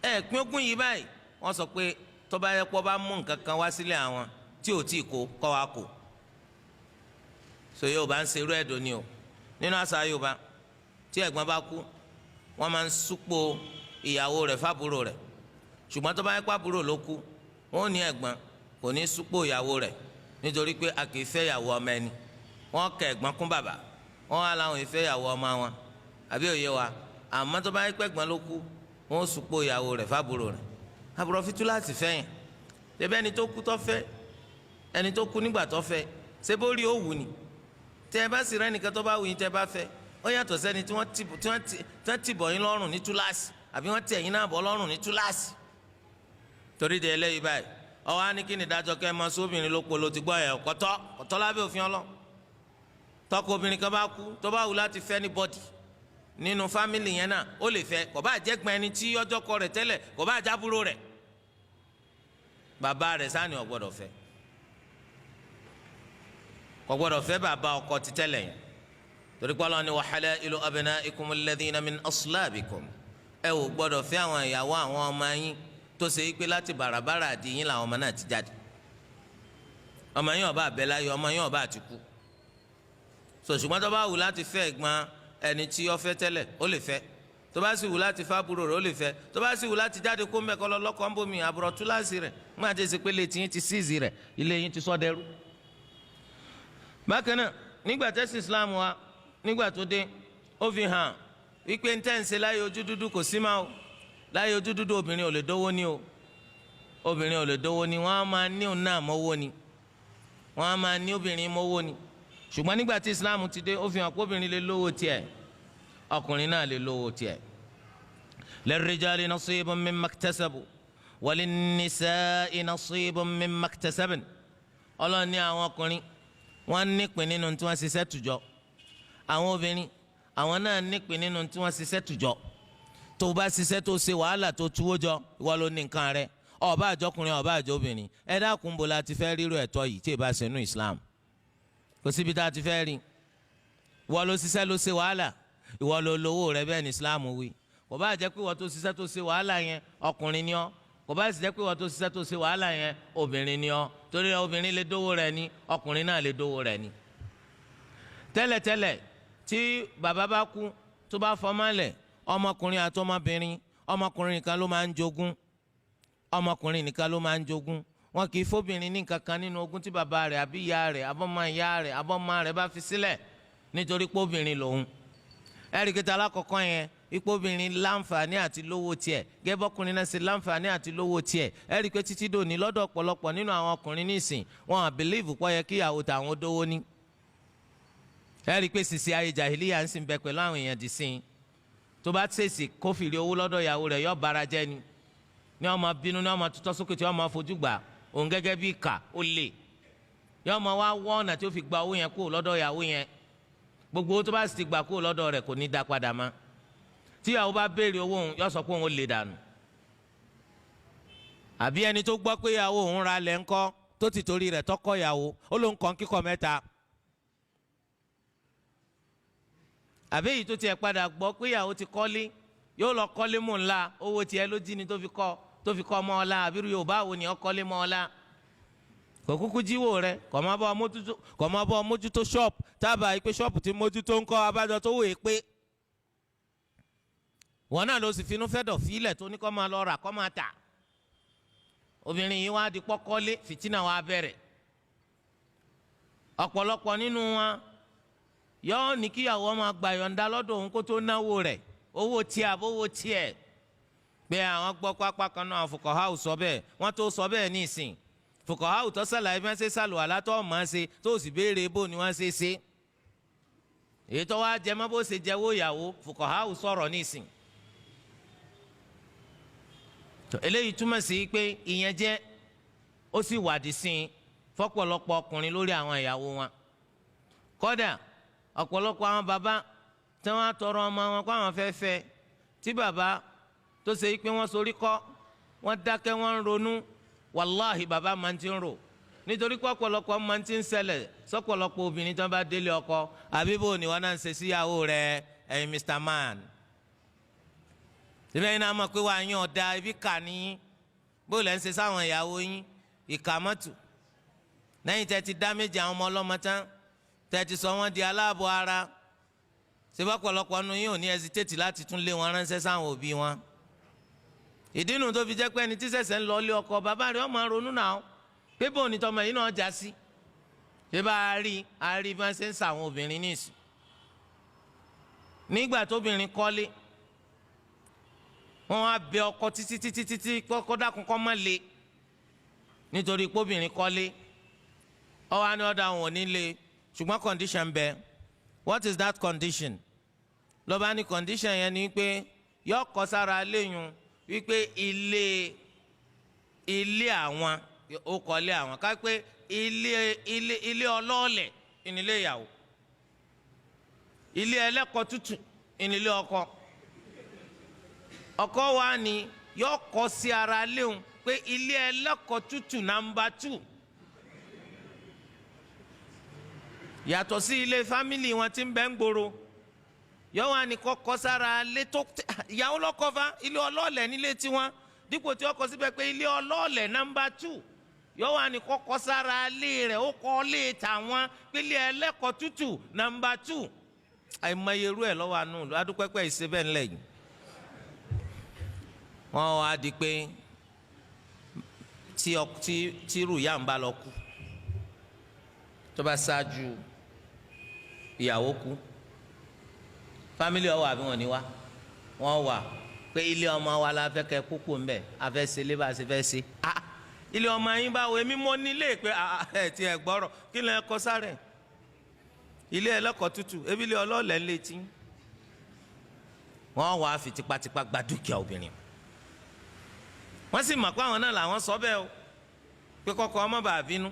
ẹ pín ogún yìí báyìí. Wọ́n sọ pé tó bá yẹ kó bá mú nǹkan kan wá sílẹ̀ àwọn tí ò tí kó kọ́ wa kó. So Yorùbá ń ṣerú ẹ̀dùn ni o. Nínú àṣà Yorùbá, tí ẹ̀gbọ́n bá kú, wọ́n máa ń súpò ìyàwó rẹ̀ fábúrò rẹ̀. Ṣùgbọ́n tó bá yẹ kó àbúrò ló kú, wọ́n ní ẹ̀gbọ́n kò ní súpò ìyàwó rẹ̀, nítorí pé a kì í fẹ́ ìyàwó ọmọ ẹni. Wọ́n kẹ ẹ̀gbọ́n kún bàbá, wọ́n wá láwọn ìfẹ́ ìyàwó ọmọ wọn, àbí òye wa. Àmọ́ tó bá yẹ pé ẹ̀gbọ́n ló kú, wọ́n súpò ìyàwó rẹ̀ fábúrò rẹ̀. Àbúrò fi túláàsì fẹ́ yẹn. Ṣebí ẹni tó kú tó fẹ́, ẹni tó kú nígbà tó fẹ́, ṣé bó rí òwú ni? Tẹ́ ẹ bá sì rẹ́ nìkan tó bá wù yín tẹ́ ẹ bá fẹ́, ó yàtọ̀ sẹ́ni tí wọ́n ti bọ̀ yín lọ́rùn ní túláàsì, àbí wọ́n ti ẹ̀yin náà bọ̀ lọ́rùn ní túláàsì. Torí de eléyìí báyìí, ọwọ́ á ní kí ni ìdájọ́ kẹ́ ẹ máa sóbìnrin ló polo ti gbọ́ ẹ̀ kọ́tọ́ kọ́tọ́ lábẹ́ òfin Ọlọ́run. Tọkọ obìnrin kan bá kú, tó bá wù láti fẹ́ ní bọ́dì nínú fámìlì yẹn náà, ó lè fẹ́, kò bá jẹ́gbọ́n ẹni tí ọjọ́ kọ rẹ̀ tẹ́lẹ̀, kò bá jábúrò rẹ̀, bàbá rẹ̀ sáni ò gbọ́dọ̀ fẹ́, kò gbọ́dọ̀ fẹ́ bàbá ọkọ ti tẹ́lẹ̀ yẹn. Torí pé Ọlọ́run ní wa halailu abnaikum alladhina min aslabikum, ẹ ò gbọ́dọ̀ fẹ́ àwọn ìyàwó àwọn ọmọ yín tó ṣe é pé láti bàràbàrà àdì yín làwọn ọmọ náà ti jáde. Ọmọ yín ó bá bẹ láyé, ọmọ yín ó bá ti kú. So ṣùgbọ́n tó bá wù láti fẹ́ ẹ̀gbọ́n ẹni tí ó fẹ́ tẹ́lẹ̀, ó lè fẹ́. Tó bá sì wù láti fẹ́ àbúrò rẹ̀, ó lè fẹ́. Tó bá sì wù láti jáde kó mẹ́kọ́ lọ lọ́kọ́ ń bomi àbúrò túláàsì rẹ̀, má ti ṣe pé ilé tiyín ti síìzì rẹ̀, ilé yín ti sọ́dẹ̀rú. Bákan náà, nígbà tẹ́sí Islam wa nígbà tó dé, ó fi hàn wípé ń tẹ́ ń ṣe láyé ojú dúdú kò sí máa o. Láyé ojú dúdú obìnrin ò lè dówó ní o, obìnrin ò lè dówó ní, wọ́n á máa ní òun náà mọ́wó ni, wọ́n á máa ní obìnrin mọ́wó ni. Ṣùgbọ́n nígbà tí Islam ti dé, ó fi hàn pé obìnrin lè lówó tiẹ̀, ọkùnrin náà lè lówó tiẹ̀. Lirrijali nasibun mimma iktasabu walinnisa'i nasibun mimma iktasabn. Ọlọ́run ní àwọn ọkùnrin wọ́n nípìn nínú tí wọ́n ṣiṣẹ́ tùjọ, àwọn obìnrin àwọn náà nípìn nínú tí wọ́n ṣiṣẹ́ tùjọ. Tó o bá ṣiṣẹ́ tó ṣe wàhálà tó tuwó jọ, ìwọ ló ní nǹkan rẹ, ó bá àjọkùnrin ó bá àjọbìnrin. Ẹ dákun, bo la ti fẹ́ rírò ẹ̀tọ́ yìí tí ì bá ṣe nú Islam? Kò síbi tá a ti fẹ́ rí. Ìwọ ló ṣiṣẹ́ ló ṣe wàhálà, ìwọ ló lówó rẹ, bẹ́ẹ̀ ni Islam wí. Kò bá jẹ́ pé ìwọ tó ṣiṣẹ́ tó ṣe wàhálà yẹn ọkùnrin ni ọ́, kò bá sì jẹ́ pé ìwọ tó ṣiṣẹ́ tó ṣe wàhálà yẹn obìnrin ni ọ́. Torí obìnrin lè dówó rẹ ni, ọkùnrin náà lè dówó rẹ ni. Tẹ́lẹ̀tẹ́lẹ̀ tí bàbá bá kú tó bá fọmọ́lẹ̀, ọmọkùnrin àti ọmọbìnrin, ọmọkùnrin nìkan ló máa ń jogún, ọmọkùnrin nìkan ló máa ń jogún. Wọn kì í fóbìnrin ní nǹkan kan nínú ogún tí bàbá rẹ̀ àbí ìyá rẹ̀ abọ́mọ ìyá rẹ̀ abọ́mọ rẹ̀ bá fi sílẹ̀, nítorí pé obìnrin lòun. Ẹ̀ríkìtà alákọ̀ọ́kọ́ yẹn, ipò obìnrin láǹfààní àti lówó tiẹ̀, gẹ́gẹ́ bọ́kùnrin náà ṣe láǹfààní àti lówó tiẹ̀. Ẹ̀rí pé títí dòní lọ́dọ̀ ọ̀pọ̀lọpọ̀ nínú àwọn ọkùnrin nísìn, wọn à bìlíìfù pọ̀ yẹ kíyàwó tàwọn dówó ní. Ẹ̀rí pé sisi ayé jàhílíyà ń sìn bẹ pẹ̀lú àwọn èèyàn dì sí. Tó bá ṣèṣì kófìrí owó lọ́dọ̀ ìyàwó rẹ̀, yọ bara jẹ́ ni, ní ọmọ bínú, ní ọmọ tutọ́ sókè tí ọmọ fojú gbà òun gẹ́gẹ́ bí ìkà ó lè, yọ ọmọ wa wọ́ ọ̀nà tí ó fi gba owó yẹn kúrò lọ́dọ̀ ìyàwó yẹn. Gbogbo owó tó bá sì ti gbà kúrò lọ́dọ̀ rẹ̀ kò ní dá padà mọ́. Tí ìyàwó bá béèrè owó òun, yọ sọ pé òun ó lè dànù. Àbí ẹni tó gbọ́ pé ìyàwó òun ra lẹ̀ ńkọ́, tó ti torí rẹ̀ tọkọ ìyàwó, ó ló ń kàn kíkọ mẹ́ta. Àbí èyí tó tiẹ̀ padà gbọ́ pé ìyàwó ti kọ́lé, yóò lọ kọ́lé mò ńlá, owó tiẹ̀ ló jí ni tó fi kọ́ mọ́ ọlá. Àbí Yorùbá wo ni ọ kọ́lé mọ́ ọlá? Kò kúkú jíwò rẹ, kò má bọ́ mójútó ṣọ́ọ̀pù, tábà yìí pé ṣọ́ọ̀pù ti mójútó ńkọ́, abájọ tó wòye pé wọn náà ló sì finú fẹ́dọ̀ fílẹ̀ tó ní kọ́ máa lọ rà kọ́ máa tà. Obìnrin yìí wá di pọ́kọ́lé, fìtínà wá bẹ̀rẹ̀. Ọ̀pọ̀lọpọ̀ nínú wọn yóò ní kíyàwó máa gbà yọ̀ǹda lọ́dọ̀ òun kó tó náwó rẹ̀, owó tiẹ̀ àbówó tiẹ̀. Pé àwọn gbọ́ pápá kan náà fuqaha sọ bẹ́ẹ̀, wọ́n tó sọ bẹ́ẹ̀ ní ìsìn. Fuqaha tó sàlàyé bí wọ́n ṣe sàlùwàlá tó mọ̀ ọ́n ṣe, tó sì béèrè bó ni wọ́n ṣe ṣe. Èyí tó wá jẹ mọ́ bó ṣe jẹ́wọ́ ìyàwó, fuqaha sọ̀rọ̀ ní ìsìn. Eléyìí túmọ̀ sí pé ìyẹn jẹ́ ó sì wádìí sí i fọ́pọ̀lọpọ̀ ọkùnrin lórí àwọn ìyàwó wọn. Kódà ọ̀pọ̀lọpọ̀ àwọn bàbá tí wọ́n á tọrọ ọmọ wọn kó àwọn fẹ́ fẹ́, tí bàbá tó ṣe pé wọ́n sorí kọ́, wọ́n dákẹ́, wọ́n ń ronú, wàláhì bàbá máa ti ń rò, nítorí pé ọ̀pọ̀lọpọ̀ máa ti ń ṣẹlẹ̀ sọ́pọ̀lọpọ̀ obìnrin tí wọ́n bá délé ọkọ. Àbí bò ní wọn náà ń ṣe síyàwó rẹ̀, ẹ̀yin Mr. Man, síbẹ̀ yín náà mọ̀ pé wàá yín ọ̀dà ibi kà ní bó lẹ́ ń ṣe sáwọn ìyàwó yín ìkà mọ́tò, lẹ́yìn tẹ́ ti dá méjì àwọn ọmọ ọlọ́mọ tán, tẹ́ ti sọ wọ́n di aláàbọ̀ ara, síbẹ̀ ọ̀pọ̀lọpọ̀ nu yín ò ní hesitate láti tún lé wọn ránṣẹ́ sáwọn òbí wọn. Ìdí nu tó fi jẹ́ pé ẹni tí ṣẹ̀ṣẹ̀ ń lọ ilé ọkọ, bàbá rẹ̀ ó máa ronú náà pé bóun ni tọmọ yìí náà já sí. Ṣé bá a rí a rí bí wọ́n ṣe ń sàwọn obìnrin níìsín. Nígbà tóbìnrin kọ́lé, wọ́n á bẹ ọkọ títí títí títí kọ́kọ́ dákun kọ́ má le, nítorí póbìnrin kọ́lé, ọwọ́ á ní ọ̀dà àwọn ò ní le, ṣùgbọ́n condition bẹ. What is that condition? Lọ́ba ní condition yẹn ni pé yọ kọ́ sára léyìn wípé ilé ilé àwọn ó kọ́lé àwọn ká pé ilé ilé ilé ọlọ́ọ̀lẹ̀ ìnílé ìyàwó, ilé ẹlẹ́kọ̀ọ́ tútù ìnílé ọkọ. Ọkọ wa ni yọ kọ́ sí ara léhùn pé ilé ẹlẹ́kọ̀ọ́ tútù nàmbà 2, yàtọ̀ sí ilé fámìlì wọn tí ń bẹ ń gbòòrò. Yọ wá ní kọ́kọ́ sára lé tó ìyàwó lọ́kọ́fà ilé ọlọ́ọ̀lẹ̀ nílé tiwọn, dípò tí ọkọ̀ síbẹ̀ pé ilé ọlọ́ọ̀lẹ̀ nàmbà 2, yọ wá ní kọ́kọ́ sára lé rẹ̀ ó kọ́ lé tàwọn pé ilé ẹlẹ́kọ̀ọ́ tútù nàmbà 2. Àìmọye irú ẹ̀ lọ́wọ́ àánú adúpẹ́pẹ́ ìṣe bẹ́ẹ̀ ńlẹ̀ yìí. Wọ́n wá di pé tí irú ìyá ń bá lọ kú, tó bá ṣáájú ìyàwó kú, fámìlì ọwọ́ àbí wọn ni wá, wọ́n wà pé ilé ọmọ wa la fẹ́ kẹ́ kúkú ń bẹ̀, a fẹ́ ṣe lé bá a ṣe fẹ́ ṣe. Ilé ọmọ yín báwo? Èmi mo nílé pé ẹ ti ẹ gbọ́rọ̀ kí lẹ kọ sáré ilé ẹlẹ́kọ̀ọ́ tútù, ebi ilé ọlọ́ọ̀lẹ́ ń létí. Wọ́n wàá fi tipátipá gba dúkìá obìnrin. Wọ́n sì mọ̀ pé àwọn náà làwọn sọ bẹ́ẹ̀ o, pé kọ́kọ́ ọmọ bàá bínú.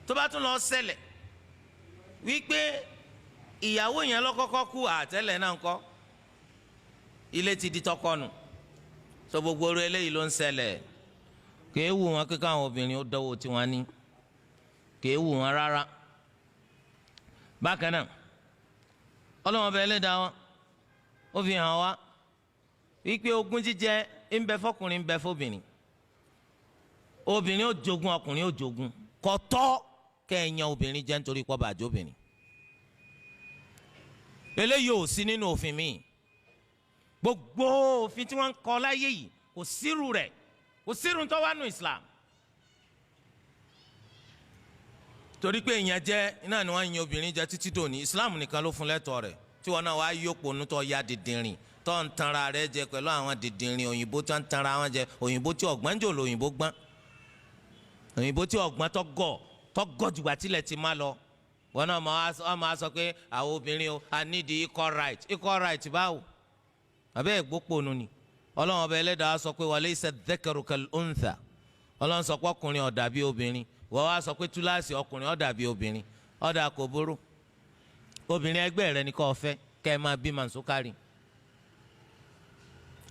Tó bá tún lọ ṣẹlẹ̀ wípé ìyàwó yẹn lọ́kọ́kọ́ kú, àtẹ́lẹ̀ náà ńkọ́, ilé ti di tọkọ nù. So gbogbo orí eléyìí ló ń ṣẹlẹ̀. Kèé wù wọn kíkọ́ àwọn obìnrin ó dánwò tí wọ́n ní, kèé wù wọn rárá. Bákan náà, Ọlọ́run ọba ẹlẹ́dàá wọn ó fi hàn wá wípé ogún jíjẹ ń bẹ fọkùnrin, ń bẹ fóbìnrin. Obìnrin ó jogún, ọkùnrin ó jogún. Kò tọ́ kẹ́ ẹ yan obìnrin jẹ́ nítorí pọ́ bàjẹ́ obìnrin. Eléyìí ò sí nínú òfin mi. Gbogbo òfin tí wọ́n ń kọ láyé yìí kò sírù rẹ̀, kò sírù tó wà nù Islam. Torí pé ìyẹn jẹ́ iná ni wọ́n yan obìnrin jẹ títí dòní. Islam nìkan ló fún lẹ́tọ̀ọ́ rẹ̀, tí wọn náà wá yóò nù tó ya dìndìnrìn tó ń tanra rẹ̀ jẹ pẹ̀lú àwọn dìndìnrìn òyìnbó tó ń tanra wọn jẹ, òyìnbó tí ọ̀gbọ́n jò lóyìnbó gbọ́n, òyìnbó tí ọ̀gbọ́n tó gọ̀ tó gọ̀ jùgbà tilẹ̀ ti má lọ. Wọn náà máa sọ pé àwọn obìnrin o, I need the equal right. Equal right báwo? Àbẹ́ ìgbóponu ni. Ọlọ́run ọba ẹlẹ́dàá sọ pé walaysa dhakaru kal untha. Ọlọ́run sọ pé ọkùnrin ó dàbí obìnrin, wọ́n wá sọ pé túláàsì ọkùnrin ó dàbí obìnrin. Ọ̀dà kò burú, obìnrin ẹgbẹ́ rẹ ni kò fẹ́ kẹ́ ẹ máa bí màsúkárì.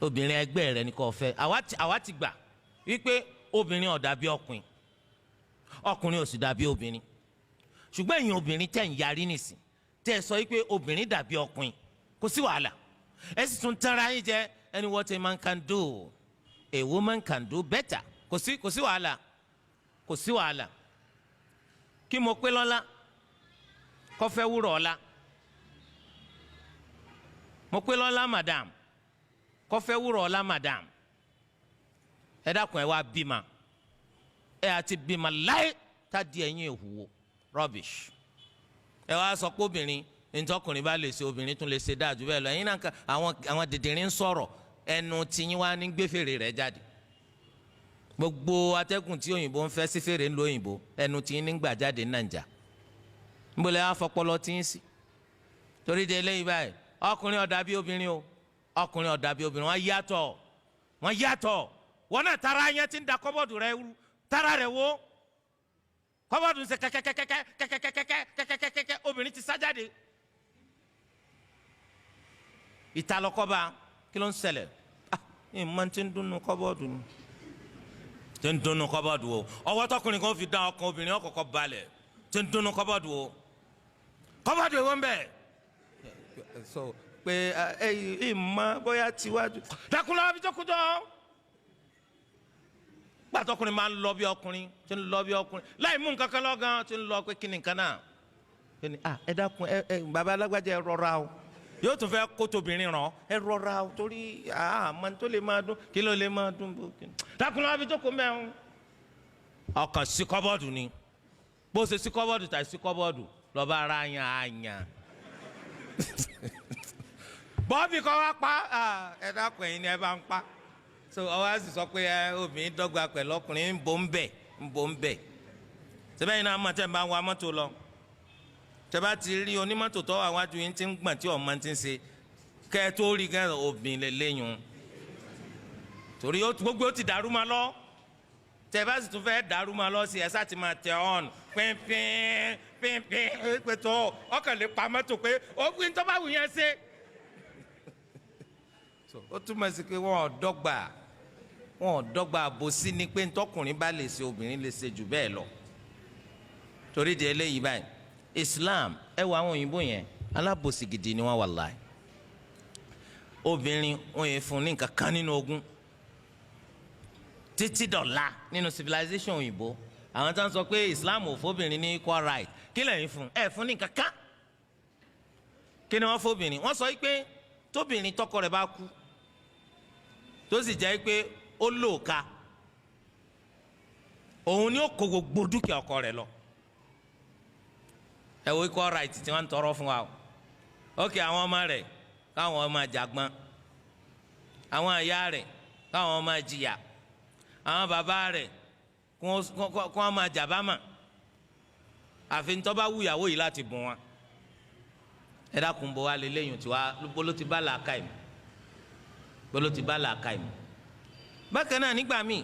Obìnrin ẹgbẹ́ rẹ ni kò fẹ́. Àwa ti gbà wípé obìnrin ó dàbí ọkùnrin, ọkùnrin ò sì dàbí obìnrin. Ṣùgbọ́n ẹ̀yin obìnrin tẹ̀ ń yarí nìsín, tẹ́ ẹ sọ wípé obìnrin dàbí ọkùnrin, kò sí wàhálà. Ẹ sì tún tẹ́ra yín jẹ, ẹni what a man can do, a woman can do better. Kò sí wàhálà, kò sí wàhálà. Kí mo pé lọ́lá kó fẹ́ wúrọ̀ ọ̀la, mo pé lọ́lá madam kó fẹ́ wúrọ̀ ọ̀la madam. Ẹ dákun, ẹ wá bímọ, ẹ àti bímọ láyé tá di ẹ̀yin èhùwò rubbish. Ẹ wá sọ pé obìnrin ntọkùnrin bá lè ṣe, obìnrin tún lè ṣe dáa jù bẹ́ẹ̀ lọ. Ẹ̀yin náà àwọn dìndìnrín ń sọ̀rọ̀. Ẹnu tiyín wá ní gbé fèrè rẹ̀ jáde. Gbogbo atẹ́gùn tí òyìnbó ń fẹ́ sí fèrè ńlọ òyìnbó, ẹnu tiyín ní gbà jáde Nàìjà. Nbọlẹ̀ afọpọlọ tiyín sí. Torí de eléyìí báyìí, ọkùnrin ò dàbí obìnrin o, ọkùnrin ò dàbí obìnrin. Wọ́n yàtọ̀, wọ́n yàtọ̀. Wọ́n náà tara yẹn ti ń da kọ́bọ̀dù rẹ tara rẹ wo kọ́bọ̀dù ń ṣe kẹ́kẹ́kẹ́kẹ́kẹ́kẹ́kẹ́kẹ́kẹ́, obìnrin ti sá jáde. Ìtàlọ́kọ́ba kí ló ń ṣẹlẹ̀? Ah, ìmọ̀ ti ń dúnnu kọ́bọ̀dù ni, ti ń dúnnu kọ́bọ̀dù o. Ọwọ́ tọkùnrin kan fi dán ọkàn obìnrin ọkọ̀ọ̀kọ̀ balẹ̀. Ti ń dúnnu kọ́bọ̀dù o, kọ́bọ̀dù èwo ń bẹ̀? So pé ẹ ìmọ̀ bóyá tiwájú dákúnlọ́ abijókújọ́. Gbàtọkùnrin máa ń lọ bí ọkùnrin, tí ń lọ bí ọkùnrin láì mú nǹkan kan lọ́gán, tí ń lọ pé kí ni nǹkan náà? Ẹ dákun, ẹ bàbá alágbájá, ẹ rọra o. Yóò tún fẹ́ kó tóbìnrin ràn, ẹ rọra o, torí àmọ́ tó lè máa dún, kí ló lè máa dún bó kí ni. Dákun lọ́wọ́ abijókòó mẹ́rin. Ọkàn sí kọ́bọ́ọ̀dù ni, bó ṣe sí kọ́bọ́ọ̀dù tàbí sí kọ́bọ́ọ̀dù lọ́ba ara yan àyàn. Bọ́ọ̀bì kọ́ wá pa, ẹ dákun, ẹ̀yin ni ẹ bá ń pa. So ọwọ́ á sì sọ pé ẹ obìnrin dọ́gba pẹ̀lú ọkùnrin. Ń bò ń bẹ̀, ń bò ń bẹ̀. Sẹ́bẹ̀yìn náà mọ̀ tẹ́ ń bá wa mọ́tò lọ, tẹ́ bá ti rí onímọ́tò tó wà wájú yín tí ń gbọ̀n tí ọ̀mọ́ ti ń ṣe, kẹ́ ẹ tó rí kẹ́ obìnrin lè léyìn, torí gbogbo ó ti dàrú ma lọ. Tẹ́ bá sì tún fẹ́ dàrú ma lọ sí ẹ sá ti máa tẹ ọ̀n pínpín pínpín pé tó ọkàn lè pa mọ́tò pé ó gbin tó bá wù yẹn ṣe. Ó túmọ̀ sí pé wọ́n ò dọ́gba, wọn ò dọ́gba. Àbòsí ni pé ntọ́kùnrin bá lè ṣe, obìnrin lè ṣe jù bẹ́ẹ̀ lọ. Torí di eléyìí báyìí, Islam, ẹ wọ àwọn òyìnbó yẹn, alábòsí gidi ni wọ́n wàláhì. Obìnrin, wọn yẹn fún ní nǹkan kan nínú ogún títí dọ̀la nínú civilization òyìnbó. Àwọn tó ń sọ pé Islam ò fóbìnrin ní equal right, kí lẹ́yìn fún ẹ fún ní nǹkan kan? Kí ni wọ́n fóbìnrin? Wọ́n sọ pé tóbìnrin tọkọ rẹ̀ bá kú, tó sì jẹ́ pé ó lòòka, òun ni ó kó gbogbo dúkìá ọkọ rẹ̀ lọ. Ẹ wo equal right tí wọ́n ń tọrọ fún wa o. Ok, àwọn ọmọ rẹ̀ káwọn ọmọ jàgbọ́n, àwọn ìyá rẹ̀ káwọn ọmọ jìyà, àwọn bàbá rẹ̀ kí wọ́n máa jàbámà, àfi tó bá wùyàwó yìí láti bùn wọn. Ẹ dákun, bó wa lè léyìn tí wa bolo ti bá làákà yìí, bolo ti bá làákà yìí? Bákan náà, nígbà míì,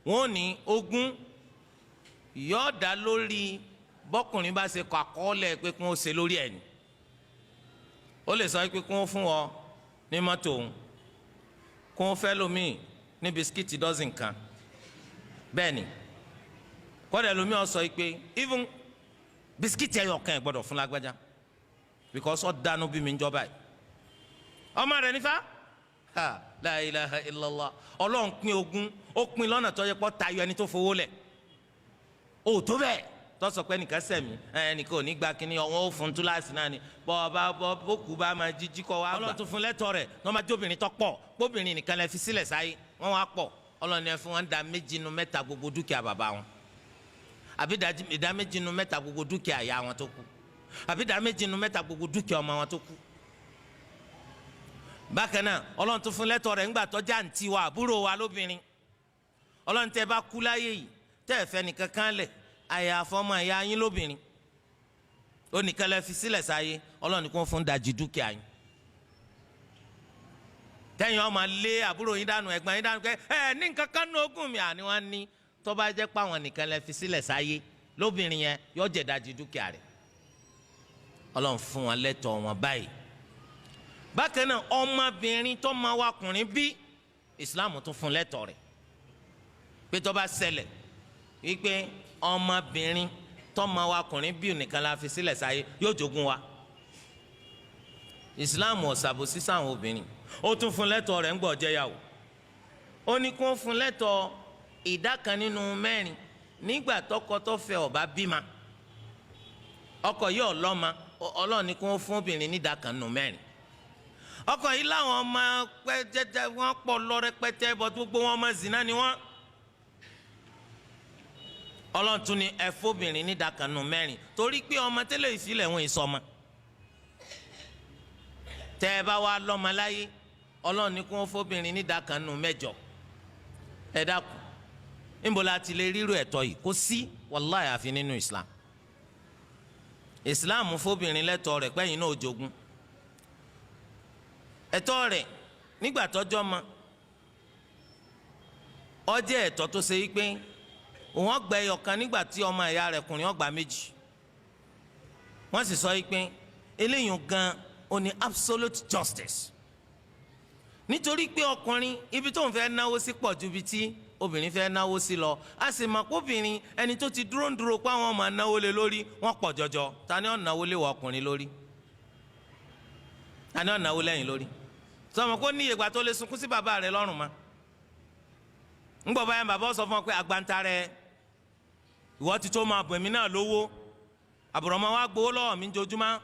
wọn ò ní ogún yóò dá lórí bọ́kùnrin bá ṣe kọ àkọọ́lẹ̀ pé kí wọ́n ṣe lórí ẹ̀ ni. Ó lè sọ pé kí wọ́n fún ọ ní mọ́tò òun, kí wọ́n fẹ́ lómi ní bisikíìtì dozen kan. Bẹ́ẹ̀ ni kọ́dà lómi ó sọ pé even bisikíìtì ẹyọ kan ẹ̀ gbọ́dọ̀ fún lágbájá, because ó dánú bí mi ń jọba yìí, ọmọ rẹ̀ nífa. Ha, la ilaha illallah. Ọlọ́run pín ogún, ó pín lọ́nà tó yẹ kó tayọ ẹni tó fowó lẹ̀. Ó tó bẹ́ẹ̀ tó sọ pé ẹnìkan sẹ̀mí, ẹnìkan ò ní gba kínní, ọ̀wọ́n ó fún túláàsì náà ni. Bọ́ ọba bọ́ bókú bá máa jíjí kọ́ wá gbà. Ọlọ́run tó fún lẹ́tọ̀ rẹ̀ ní wọ́n máa jóbìnrin tó pọ̀, bóbìnrin nìkan lẹ fi sílẹ̀ sáyé, wọ́n wá pọ̀, Ọlọ́run ẹ fún wọn dá méjì nu mẹ́ta gbogbo dúkìá bàbá wọn, àbí ìdá méjì nu mẹ́ta gbogbo dúkìá ìyá wọn tó kú, àbí ìdá méjì nu mẹ́ta gbogbo dúkìá ọmọ wọn tó kú. Bákan náà, Ọlọ́run tó fún lẹ́tọ̀ rẹ̀ ńgbà tọ́jà ń wa àbúrò wa lóbìnrin. Ọlọ́run, tẹ́ bá kú láyé yìí, tẹ́ ẹ fẹ́ nìkan kan lẹ̀ àyàfọ́ ọmọ ìyá yín lóbìnrin, ó nìkan lẹ fi sílẹ̀ sáyé, Ọlọ́run kò fún dajì dúkìá yín. Tẹ́yìn ọmọ lé àbúrò yín dànù, ẹ̀gbọ́n yín dànù, kẹ́ ẹ ní nǹkan kan ní ogún mi, àní wọ́n ní tó bá jẹ́ pé àwọn nìkan lẹ fi sílẹ̀ sáyé lóbìnrin yẹn, yóò jẹ́ dajì dúkìá rẹ̀. Ọlọ́run fún wọn lẹ́tọ̀ọ́ wọn báyìí. Bákan náà, ọmọbìnrin tó máa wakùnrin bí, Islam tún fún lẹ́tọ̀ọ́ rẹ̀ pé tó bá ṣẹlẹ̀ wípé ọmọbìnrin tó máa wakùnrin bí nìkan la fi sílẹ̀ sáyé, yóò jogún wa. Islam ò ṣàbòsí sáwọn obìnrin. Ó tún fún lẹ́tọ̀ọ́ rẹ̀ ń gbọ́ jẹ́yàwó. Ó ní kó fún lẹ́tọ̀ọ́ ìdá kan nínú mẹ́rin nígbà tọkọ tó fẹ́ ó bá bímọ, ọkọ yìí ọlọ́mọ, Ọlọ́run ní kó fún obìnrin ní ìdá kan nínú mẹ́rin. Ọkọ yìí láwọn ọmọ pẹ́jẹjẹ, wọn pọ̀ lọ rẹpẹtẹ, bọ́ gbogbo wọn ọmọ zina ni wọn. Ọlọ́run tún ní ẹ fóbìnrin ní ìdá kan nínú mẹ́rin, torí pé ọmọ tẹ́lẹ̀ ìfilẹ̀ wọn ìsọmọ. Tẹ́ ẹ bá wá lọ́mọ láyé, Ọlọ́run ní kí wọ́n fóbìnrin nídàá kan nù mẹ́jọ. Ẹ dákun, níbo la ti lè rírò ẹ̀tọ́ yìí? Kò sí, wàláhì, àfi nínú Islam. Islam fóbìnrin lẹ́tọ̀ọ́ rẹ̀ pẹ́yìn náà jogún ẹ̀tọ́ rẹ̀ nígbà tọ́jọ́ ma ó jẹ́ ẹ̀tọ́ tó ṣe wípé òun ọgbà ẹyọ kan nígbà tí ọmọ ìyá rẹ̀ kùnrin ọgbà méjì. Wọ́n sì sọ wípé eléyìí gan ó ní absolute justice, nítorí pé ọkùnrin, ibi tó ń fẹ́ náwó sí pọ̀ ju ibi tí obìnrin fẹ́ náwó sí lọ. A sì mọ̀ pé obìnrin, ẹni tó ti dúró ń dúró pé àwọn máa náwó lé lórí, wọ́n pọ̀ jọjọ. Ta ni ó náwó lé wọ ọkùnrin lórí? Ta ni ó náwó lẹ́yìn lórí? Sọmọ kó ní ìgbà tó lè sunkún sí bàbá rẹ lọ́rùn ma ńgbọ́ báyà, bàbá sọ fún ọ pé àgbàntà rẹ, ìwọ ti tó máa bọ̀ èmi náà lówó, àbùrọ̀mọ́ wa gbowó lọ́wọ́ mi jojúmọ́.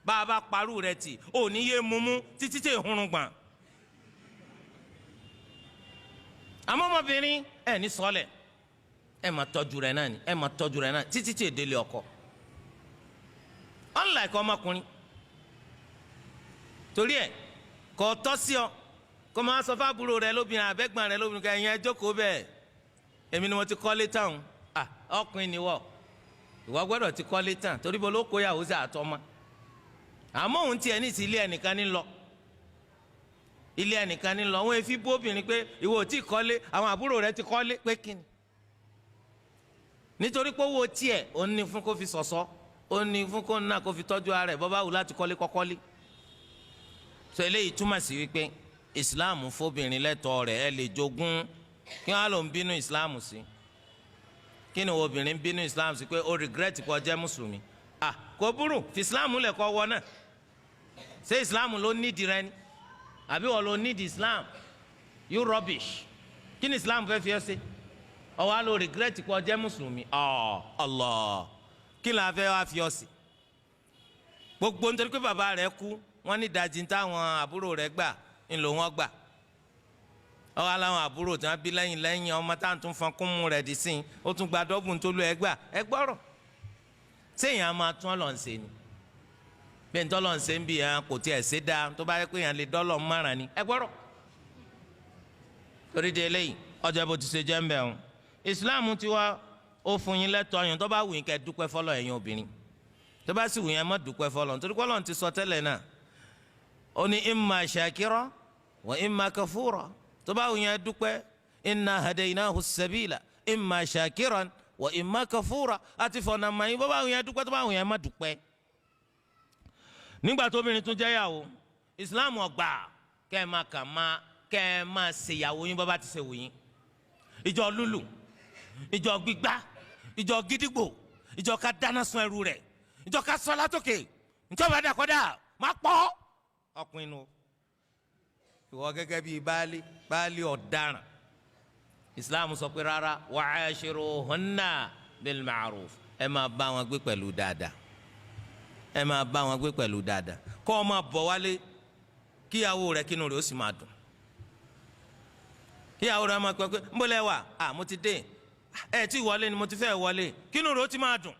Bá a bá parú rẹ tì, ò ní yé mumú títí tẹ̀ hurun gbọ̀n. Àmọ́ ọmọbìnrin ẹ ní sọ́lẹ̀, ẹ máa tọ́jú rẹ̀ náà ni, ẹ máa tọ́jú rẹ̀ náà títí tí èdè ọkọ, unlike ọmọkùnrin. Torí ẹ kò tọ́ sí ọ kó máa sọ fábúrò rẹ lóbìnrin, àbẹ́gbọ̀n rẹ lóbìnrin, ká ẹ̀yin ẹ jókòó bẹ́ẹ̀, èmi ni mo ti kọ́lé tán. À, ọkùnrin ni wọ́, ìwọ gbọ́dọ̀ ti kọ́lé tán, torí bó ló kó yàwó sí àtọ́mọ́. Àmọ́ òun tiẹ̀ ní ti ilé ẹnìkan ní lọ, ilé ẹnìkan ní lọ. Wọn fi bú obìnrin pé ìwọ ò tí kọ́lé, àwọn àbúrò rẹ ti kọ́lé, pé kíni? Nítorí pé owó tiẹ̀ òun ní fún kó fi ṣọ̀ṣọ́, ó ní fún kó náà kó fi tọ́jú ara ẹ̀, bọ́ bá wù láti kọ́lé, kọ́kọ́lé. Sọ eléyìí túmọ̀ sí wípé Islam fóbìnrin lẹ́tọ̀ọ́ rẹ̀, ẹ lè jogún. Kí wọ́n á lò ń bínú Islam sí? Kí ni obìnrin bínú Islam sí pé ó regret kó jẹ́ mùsùlùmí? Ah, kò burú, fi Islam lẹ̀ kọ́ wọ náà. Ṣé Islam ló nídìí rẹ ni, àbí wọ́n ló nídìí Islam? You rubbish! Kí ni Islam fẹ́ fi ẹ́ ṣe? Ọwọ́ á lò regret kó jẹ́ mùsùlùmí. Ọ̀ Allah, kí ni a fẹ́ wá fi ọ́ sí gbogbo? Nítorí pé bàbá rẹ̀ kú, wọ́n ní ìdajì táwọn àbúrò rẹ̀ gbà ńlò wọ́n gbà. Ọwọ́ aláwọn àbúrò tí wọ́n bí lẹ́yìn lẹ́yìn, ọmọ tá à ń tún fọn kún mú rẹ̀ dì sí i, ó tún gba dọ́gbùn tó lù ẹ gbà. Ẹ gbọ́rọ̀, séèyàn á máa tún ọlọ́ ń ṣe ni bí n tọ́lọ̀ ń ṣe ń bì yẹn kò tiẹ̀ ṣe dáa, tó bá yẹ pé yẹn lè dọ́lọ̀ márùn ni. Ẹ gbọ́rọ̀, torí di eléyìí, ọjọ́ bó ti ṣe jẹ́ ń bẹ̀ ọ́n. Ìsìláàmù ti wá, ó fún yín lẹ́tọ̀ọ́ yín. Tó bá wù yín kẹ́ dúpẹ́ fọlọ́ ẹ̀yin obìnrin, tó bá sì wù yín, ẹ má dúpẹ́ fọlọ́, nítorí pé Ọlọ́run ti sọ tẹ́lẹ̀ náà, ó ní imma shakira wa imma kafura. Tó bá wù yín, ẹ dúpẹ́. Inna hadaynahu sabila imma shakiran wa imma kafura. Àti fọ̀nà mọ̀ yín, bó bá wù yín, ẹ dúpẹ́, tó bá wù yín, ẹ má dúpẹ́. Nígbà tó obìnrin tún jẹ́ yàwó, Ìsìláàmù ọgbà kẹ́ ẹ máa kà máa kẹ́ ẹ máa ṣèyàwó yín bó bá ti ṣe wù yín. Ìjọ lúlù, ìjọ gbígbá, ìjọ gídígbò, ìjọ ká dáná sun ẹrù rẹ̀, ìjọ ká sọ látòkè, ìjọba dàkọ́dà má pọ̀ ọkùnrin nu. Ìwọ gẹ́gẹ́ bíi baálé, baálé ọ̀daràn. Islam sọ pé rárá, wa'ashiruhunna bil ma'ruf, ẹ máa bá wọn gbé pẹ̀lú dáadáa, ẹ máa bá wọn gbé pẹ̀lú dáadáa. Kọ́ ọ máa bọ̀ wálé, kíyàwó rẹ̀ kínú rẹ̀ ó sì máa dùn, kíyàwó rẹ̀ máa pẹ́ pé ń bọ́lẹ̀ wà à, mo ti dé, ẹ tí wọlé ni, mo ti fẹ́ wọlé, kínú rẹ̀ ó ti máa dùn.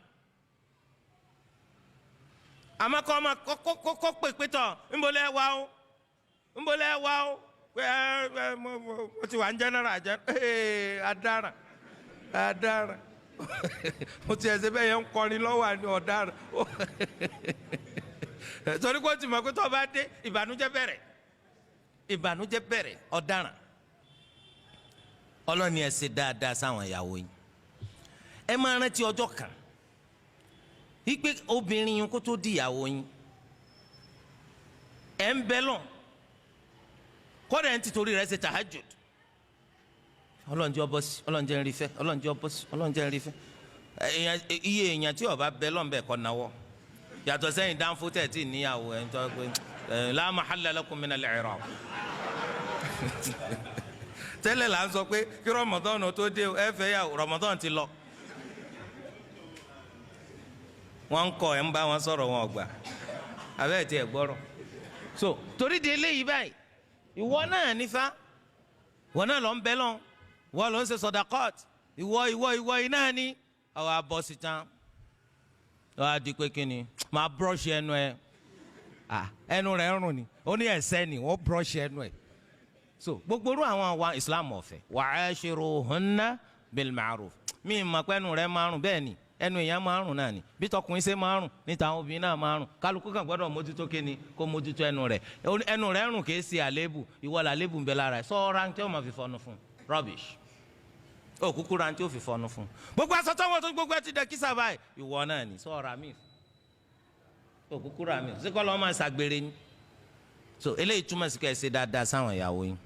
Àmọ́ kọ́ ọmọ kó pè pé tọ̀, ń bọ́lẹ̀ wà ó, ń bọ́lẹ̀ wà ó, pé ẹ ẹ mo ti wà ń jẹ́nẹ́rà jẹ́ ẹ adára adára, mo ti ẹsẹ̀ bẹ́ẹ̀ yẹn ń kọrin lọ́wọ́ àní ọ̀daràn, torí kó ti mọ̀ pé tó o bá dé, ìbànújẹ́ bẹ̀rẹ̀, ìbànújẹ́ bẹ̀rẹ̀. Ọ̀daràn. Ọlọ́ni ẹ ṣe dáadáa sáwọn ìyàwó yín. Ẹ máa rántí ọjọ́ kan wípé obìnrin yín, kó tó di ìyàwó yín, ẹ̀ ń bẹ́ lọ, kọ́dà ẹ̀ ń tìtorí rẹ̀ ṣe tahajjud. Ọlọ́njẹ́ ọbọ̀ sí, ọlọ́njẹ́ ń rí fẹ́, ọlọ́njẹ́ ọbọ̀ sí, ọlọ́njẹ́ ń rí fẹ́. Iye èèyàn tí ó bá bẹ́ lọ́nbẹ̀ kọ́ náwọ́ yàtọ̀ sẹ́yìn dánfó tẹ̀ tí níyàwó ẹ̀ ń tọ́ pé la mahalla lakum min al-i'rab. Tẹ́lẹ̀ là ń sọ pé kí Ramadan tó dé, ẹ fẹ́ yà, Ramadan ti lọ. Wọ́n ń kọ́ ẹ̀ ń bá wọn sọ̀rọ̀, wọn ọ̀gbà abẹ́ ẹ̀ tí ẹ̀ gbọ́rọ̀. So torí di eléyìí báyìí, ìwọ náà nífa, ìwọ náà lọ ń bẹ lọ, ìwọ ló ń ṣe sọdakọt, ìwọ ìwọ ìwọ iná ni àwọn abọ́ sí tán. Wọ́n á di pé kí ni máa búrọ́ọ̀ṣì ẹnu ẹ. Ẹnu rẹ̀ ń rùn ni, ó ní ẹ̀sẹ̀ ni wọ́n brush ẹnu ẹ̀. So gbogbo irú àwọn àwa Islam ọ̀fẹ́, wa'ashiruhunna bil ma'ruf. Mi mọ̀ pé ẹnu rẹ̀ máa rùn, bẹ́ẹ̀ ni ẹnu èèyàn máa rùn náà ni, bí tọkùnrin ṣe máa rùn níta àwọn obìnrin náà máa rùn. Kálukú kan gbọ́dọ̀ mójútó kíni, kó mójútó ẹnu rẹ̀. Ẹnu rẹ̀ rùn kìí ṣe àléébù, ìwọ làléébù ń bẹ lára ẹ̀. Sọ rántí ó máa fi fọnu fún rubbish, ó kúkú rántí ó fi fọnu fún gbogbo aṣọ tó wọ́n tó gbogbo ẹ ti dẹ kí sábà ẹ̀, ìwọ náà ni sọ ra mí, ó kúkú ra mí sí kọ́ lọ́ọ́ máa ṣàgbére ni. So eléyìí túmọ̀ sí kẹ́ ẹ ṣe dáadáa sáwọn ìyàwó yín.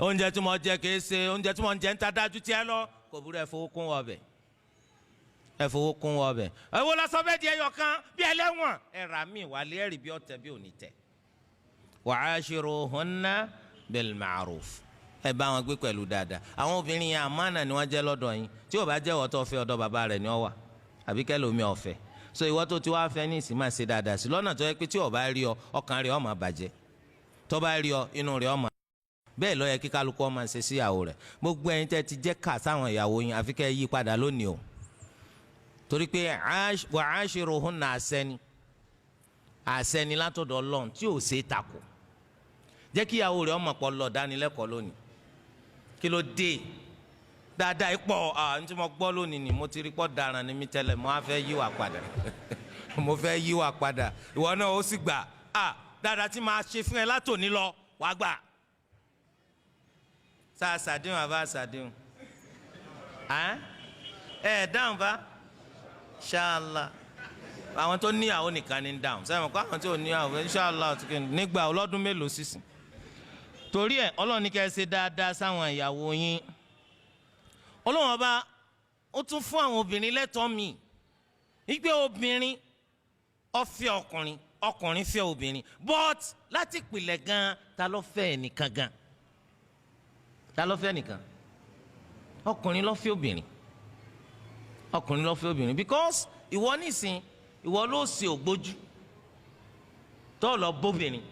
Oúnjẹ tí mo jẹ kìí ṣe oúnjẹ tí mo ń jẹ ń ta dájú tiẹ̀ lọ, kò burú, ẹ fowó kún ọbẹ̀, ẹ fowó kún ọbẹ̀. Ẹ wo lọ sọ bẹ́ẹ̀ di ẹyọ kan bí ẹlẹ́wọ̀n, ẹ rà mí wálé, ẹ rí bí ọ̀tẹ̀ bí òní tẹ̀. Wa'ashiruhunna bil ma'ruf, ẹ bá wọn gbé pẹ̀lú dáadáa. Àwọn obìnrin yẹn àmánà ni wọ́n jẹ́ lọ́dọ̀ yín. Tí ò bá jẹ́ ìwọ tó fẹ́, ọ̀dọ̀ bàbá rẹ̀ ni ó wà, àbí kẹ́lòmí ọ̀fẹ́. So ìwọ tó ti wá fẹ́ ní ìsìn, máa ṣe dáadáa sí lọ́nà tó yẹ pé tí ò bá rí ọ, ọkàn rẹ̀ ó máa bàjẹ́, tó bá rí ọ, inú rẹ̀ ó máa bẹ́ẹ̀ ló yẹ kí kálukú ó máa ṣe síyàwó rẹ̀. Gbogbo ẹ̀yin tẹ́ ti jẹ́ kà sáwọn ìyàwó yín, àfi kẹ́ ẹ yí padà lónìí o, torí pé wa'ashiruhunna àṣẹni, àṣẹni látọ̀dọ̀ Ọlọ́run tí ò ṣe é takò. Jẹ́ kí ìyàwó rẹ̀ ọmọ pọ̀ lọ dánilẹ́kọ̀ọ́ lónìí. Kí ló dé dáadáa ipò à ń tí mo gbọ́ lónìí ni mo ti rí pọ̀ daran ní mi tẹ́lẹ̀, mo á fẹ́ yíwà padà, mo fẹ́ yíwà padà. Ìwọ náà ó sì gbà à dáadáa tí màá ṣe fún ẹ látòní lọ, wàá gbà. Sáà sàdéhùn àbá sàdéhùn ẹ dáhùn bá ṣáàlà. Àwọn tó níyàwó nìkan ní dáhùn sẹ́wọ̀n kó àwọn tó níyàwó ṣáàlà nígbà ọlọ́dún mélòó sísìn. Torí ẹ Ọlọ́run ní kẹ́ ẹ ṣe dáadáa sáwọn ìyàwó yín. Ọlọ́run ọba ó tún fún àwọn obìnrin lẹ́tọ̀ọ́ mi wípé obìnrin ó fẹ́ ọkùnrin, ọkùnrin fẹ́ obìnrin, but láti pìlẹ̀ gan, ta ló fẹ́ ẹnìkan gan? Ta ló fẹ́ nìkan? Ọkùnrin ló fẹ́ obìnrin, ọkùnrin ló fẹ́ obìnrin, because ìwọ nísìn, ìwọ ló ṣe ògbójú tó lọ bóbìnrin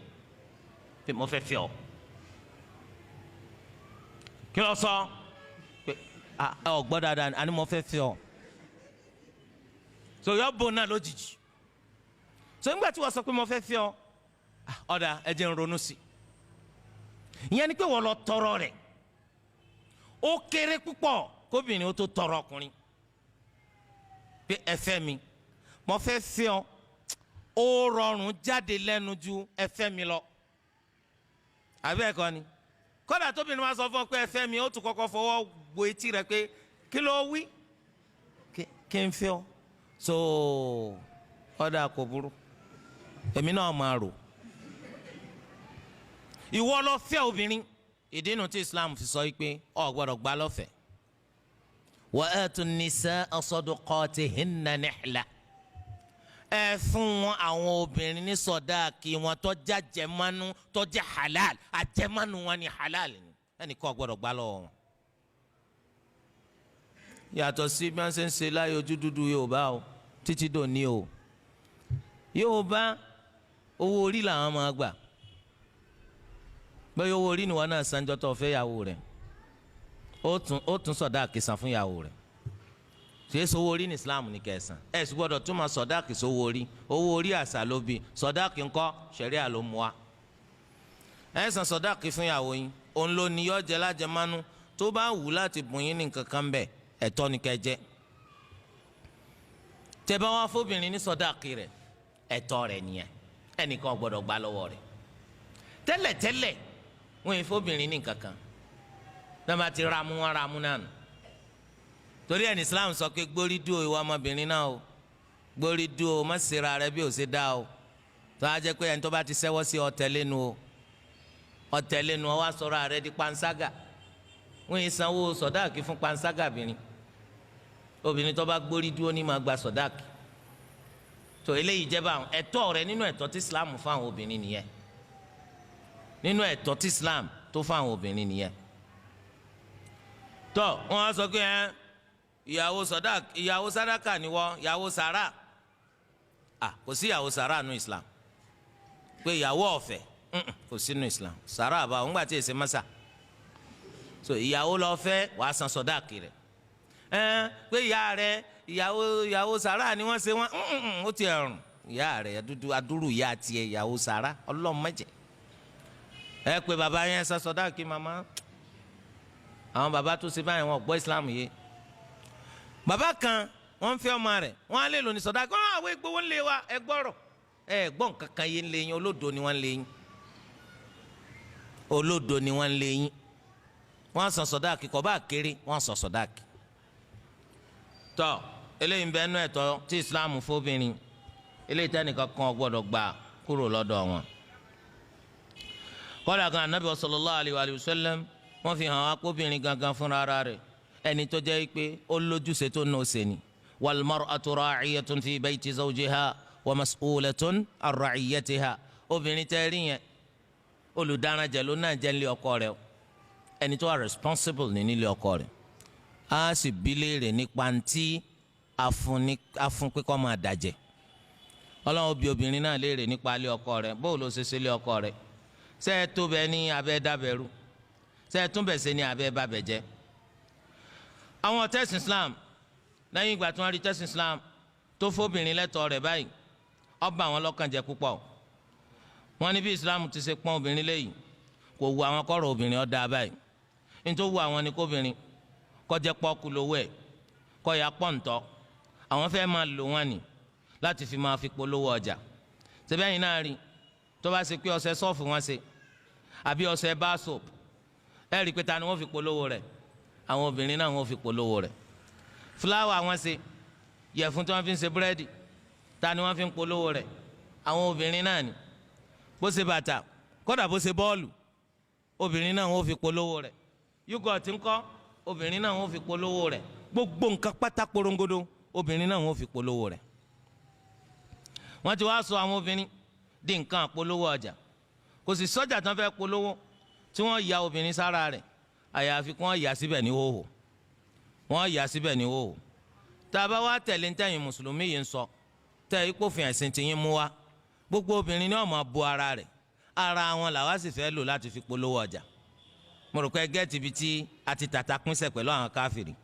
pé mo fẹ́ fẹ́ ọ. Kí ló sọ? Pé ọ gbọ́ dáadáa, àní mo fẹ́ fẹ́ ọ. So yọ bò náà lójijì. So nígbà tí wọ́n sọ pé mo fẹ́ fẹ́ ọ, ọ̀dà ẹ jẹ́ n ronú sí i. Ìyẹn ni pé wọ́n lọ tọrọ rẹ̀. Ó kéré púpọ̀ kóbìnrin ó tó tọrọ ọkùnrin pé ẹ fẹ́ mi, mo fẹ́ fẹ́ ọ. Ó rọrùn jáde lẹ́nu ju ẹ fẹ́ mi lọ, àbí ẹ̀kọ́ ni? Kódà tóbìnrin máa sọ fún ọ pé ẹ fẹ́ mi, ó tún kọ́kọ́ fọwọ́ bo etí rẹ pé kí ló wí? Kí n fẹ́ ọ? So ọ̀dà kò burú, èmi náà máa rò. Ìwọ lọ fẹ́ obìnrin. Ìdí nu tí Islam fi sọ pé ọ gbọ́dọ̀ gbà lọ́fẹ̀ẹ́. Wa atu nisaa sadaqatihinna nihla, ẹ fún wọn àwọn obìnrin ní sọdáàkì wọn tó jẹ́ àjẹmánu, tó jẹ́ halal. Àjẹmánu wọn ni halal ni, ẹnìkan gbọ́dọ̀ gbà lọ́wọ́ wọn. Yàtọ̀ sí bí wọ́n ṣe ń ṣe láyé ojú dúdú Yorùbá o, títí dòní o, Yorùbá owó orí làwọn máa gbà. Bẹ́ẹ̀ owó orí ni wọn náà sanjọ́ tó fẹ́ yàwó rẹ̀, ó tún sọdáàkì san fún yàwó rẹ̀. Ṣe é sowó orí ní Islam ní kẹsàn ẹ sì gbọ́dọ̀ tún máa sọdáàkì sowó orí. Owó orí àṣà ló bí, sọdáàkì ńkọ́? Ṣẹ̀ríà ló mú wa. Ẹ san sọdáàkì fún yàwó yín, òun ló ní yọ jẹ lájẹmánu. Tó bá wù láti bùn yín ní nǹkan kan bẹ̀, ẹ̀tọ́ ni kẹ́ jẹ. Tẹ́ bá wá fóbìnrin ní sọdáàkì rẹ̀, ẹ̀tọ́ rẹ̀ nìyẹn, ẹnìkan gbọ́dọ̀ gbà lọ́wọ́ rẹ̀. Tẹ́lẹ̀tẹ́lẹ̀ wọ́n yìí fóbìnrin ní nǹkan kan náà, bá ti ramu wọn ramu náà nù. Torí ẹni Islam sọ pé gbórí dúró, ìwà ọmọbìnrin náà o, gbórí dúró, má ṣera rẹ bí o ṣe dá o. Tó a jẹ́ pé ẹni tó bá ti ṣẹ́wọ́ sí ọ̀tẹ̀ lẹ́nu o, ọ̀tẹ̀ lẹ́nu ọ wá sọ̀rọ̀ rẹ di panṣágà. Wọ́n yìí sanwó sọ̀dáàkì fún panṣágà bìnrin. Obìnrin tó bá gbórí dúró ní máa gba sọ̀dáàkì. Tó eléyìí jẹ́ báwọn ẹ̀tọ́ rẹ nínú ẹ̀tọ́ tí Islam fún àwọn obìnrin nìyẹn, nínú ẹ̀tọ́ tí Islam tó fún àwọn obìnrin nìyẹn. Tó wọ́n á sọ pé ẹ ìyàwó sọdák, ìyàwó sàdákà ni wọ́n, ìyàwó sàrà. À kò sí ìyàwó sàrà nù Islam, pé ìyàwó ọ̀fẹ́ kò sí nù Islam. Sàrà àbá òun gbà tí èsì mọ́sà. So ìyàwó lọ fẹ́, wàá san sọdáàkì rẹ̀. Ẹ pé ìyá rẹ̀ ìyàwó, ìyàwó sàrà ni wọ́n ṣe wọ́n, ó ti ẹ̀rùn. Ìyá rẹ̀ dúdú adúrú ìyá tiẹ̀ ìyàwó sàrà ọlọ́mọdé. Ẹ pé bàbá yẹn sọ sọdáàkì màmá. Àwọn bàbá tó ṣe báyìí wọn gbọ́ Islam yìí. Bàbá kan wọ́n ń fẹ́ ọmọ rẹ̀, wọ́n á lè lò ní sọdáàkì. Wọ́n àwọn ìgbowó ń lé wa, ẹ gbọ́rọ̀. Ẹ gbọ́ nǹkan kan yé ń lé yín, olódo ni wọ́n ń lé yín. Olódo ni wọ́n ń lé yín. Wọ́n sọ sọdáàkì kọ́ bá kéré, wọ́n sọ sọdáàkì. Tọ́ eléyìí ń bẹ nú ẹ̀tọ́ tí Islam fóbìnrin, eléyìí tẹ́nìkan kan gbọ́dọ̀ gbà kúrò lọ́dọ̀ wọn. Kọ́dà kan Anabi sallallahu alayhi wa sallam wọ́n fi hàn wá kóbìnrin gangan fúnra ara rẹ̀ ẹni tó jẹ́ pé ó lójúṣe tó nà ó ṣe ni. Wal mar'atu ra'iyatun fi bayti zawjiha wa mas'ulatun an ra'iyatiha. Obìnrin tẹ́ rí yẹn olùdáranjẹ ló náà jẹ́ nílé ọkọ rẹ̀, ẹni tó wà responsible ní nílé ọkọ rẹ̀. Á sì bí léèrè nípa ntí afún pé kó máa dàjẹ́. Ọlọ́run bí obìnrin náà léèrè nípa ilé ọkọ rẹ̀, bóò ló ṣe ṣe ilé ọkọ rẹ̀, ṣé ẹ tó bẹ ní abẹ́ dábẹ́rú, ṣé ẹ tún bẹ̀ ṣe ní abẹ́ bàbẹ̀ jẹ́. Àwọn tẹ́sán Islam lẹ́yìn ìgbà tí wọ́n rí tẹ́sán Islam tó fóbìnrin lẹ́tọ̀ọ́ rẹ̀ báyìí, ó bà wọ́n lọ́kàn jẹ́ púpọ̀. Wọ́n ní bí Islam ti ṣe pọ́n obìnrin léyìí kò wu àwọn kọ́rọ̀ obìnrin ó dáa báyìí. Nítorí wu àwọn ni kóbìnrin kó jẹ́ pọ́ọ́kú lówó ẹ̀, kó ya pọ́ǹtọ́. Àwọn fẹ́ máa lò wọ́n ni láti fi máa fi polówó ọjà. Sẹ́bẹ̀yìn náà rí tó bá ṣe pé ọṣẹ sọ́ọ̀fù wọn ṣe àbí ọṣẹ bar soap, ẹ rí i pé ta ni wọ́n fi polówó rẹ̀? Àwọn obìnrin náà wọ́n fi polówó rẹ̀. Fúláwà wọn ṣe, yẹ̀fun tí wọ́n fi ń ṣe búrẹ́dì, ta ni wọ́n fi ń polówó rẹ̀? Àwọn obìnrin náà ni. Bó ṣe bàtà, kódà bó ṣe bọ́ọ̀lù, obìnrin náà wọ́n fi polówó rẹ̀. Yúgọ̀tì ńkọ́, obìnrin náà wọ́n fi polówó rẹ̀. Gbogbo nǹkan pátá porongodo, obìnrin náà wọ́n fi polówó rẹ̀. Wọ́n ti wá sọ àwọn obìnrin di nǹkan àpolówó ọjà. Kò sì sọ́jà tán fẹ́ polówó tí wọ́n ya obìnrin sára rẹ̀, àyàfi kí wọ́n yà síbẹ̀ ní hóhò. Wọ́n yà síbẹ̀ ní hóhò. Tá a bá wá tẹ̀lé ntẹ̀yìn mùsùlùmí yìí ń sọ, tẹ̀ ipòfin ẹ̀sìn tí yín mú wá, gbogbo obìnrin ni wọ́n máa bo ara rẹ̀. Ara wọn làwa sì fẹ́ lò láti fi polówó ọjà. Mo rò pé gẹ́ẹ̀tì ibi tí a ti tàta pínṣẹ̀ pẹ̀lú àwọn káfìrí.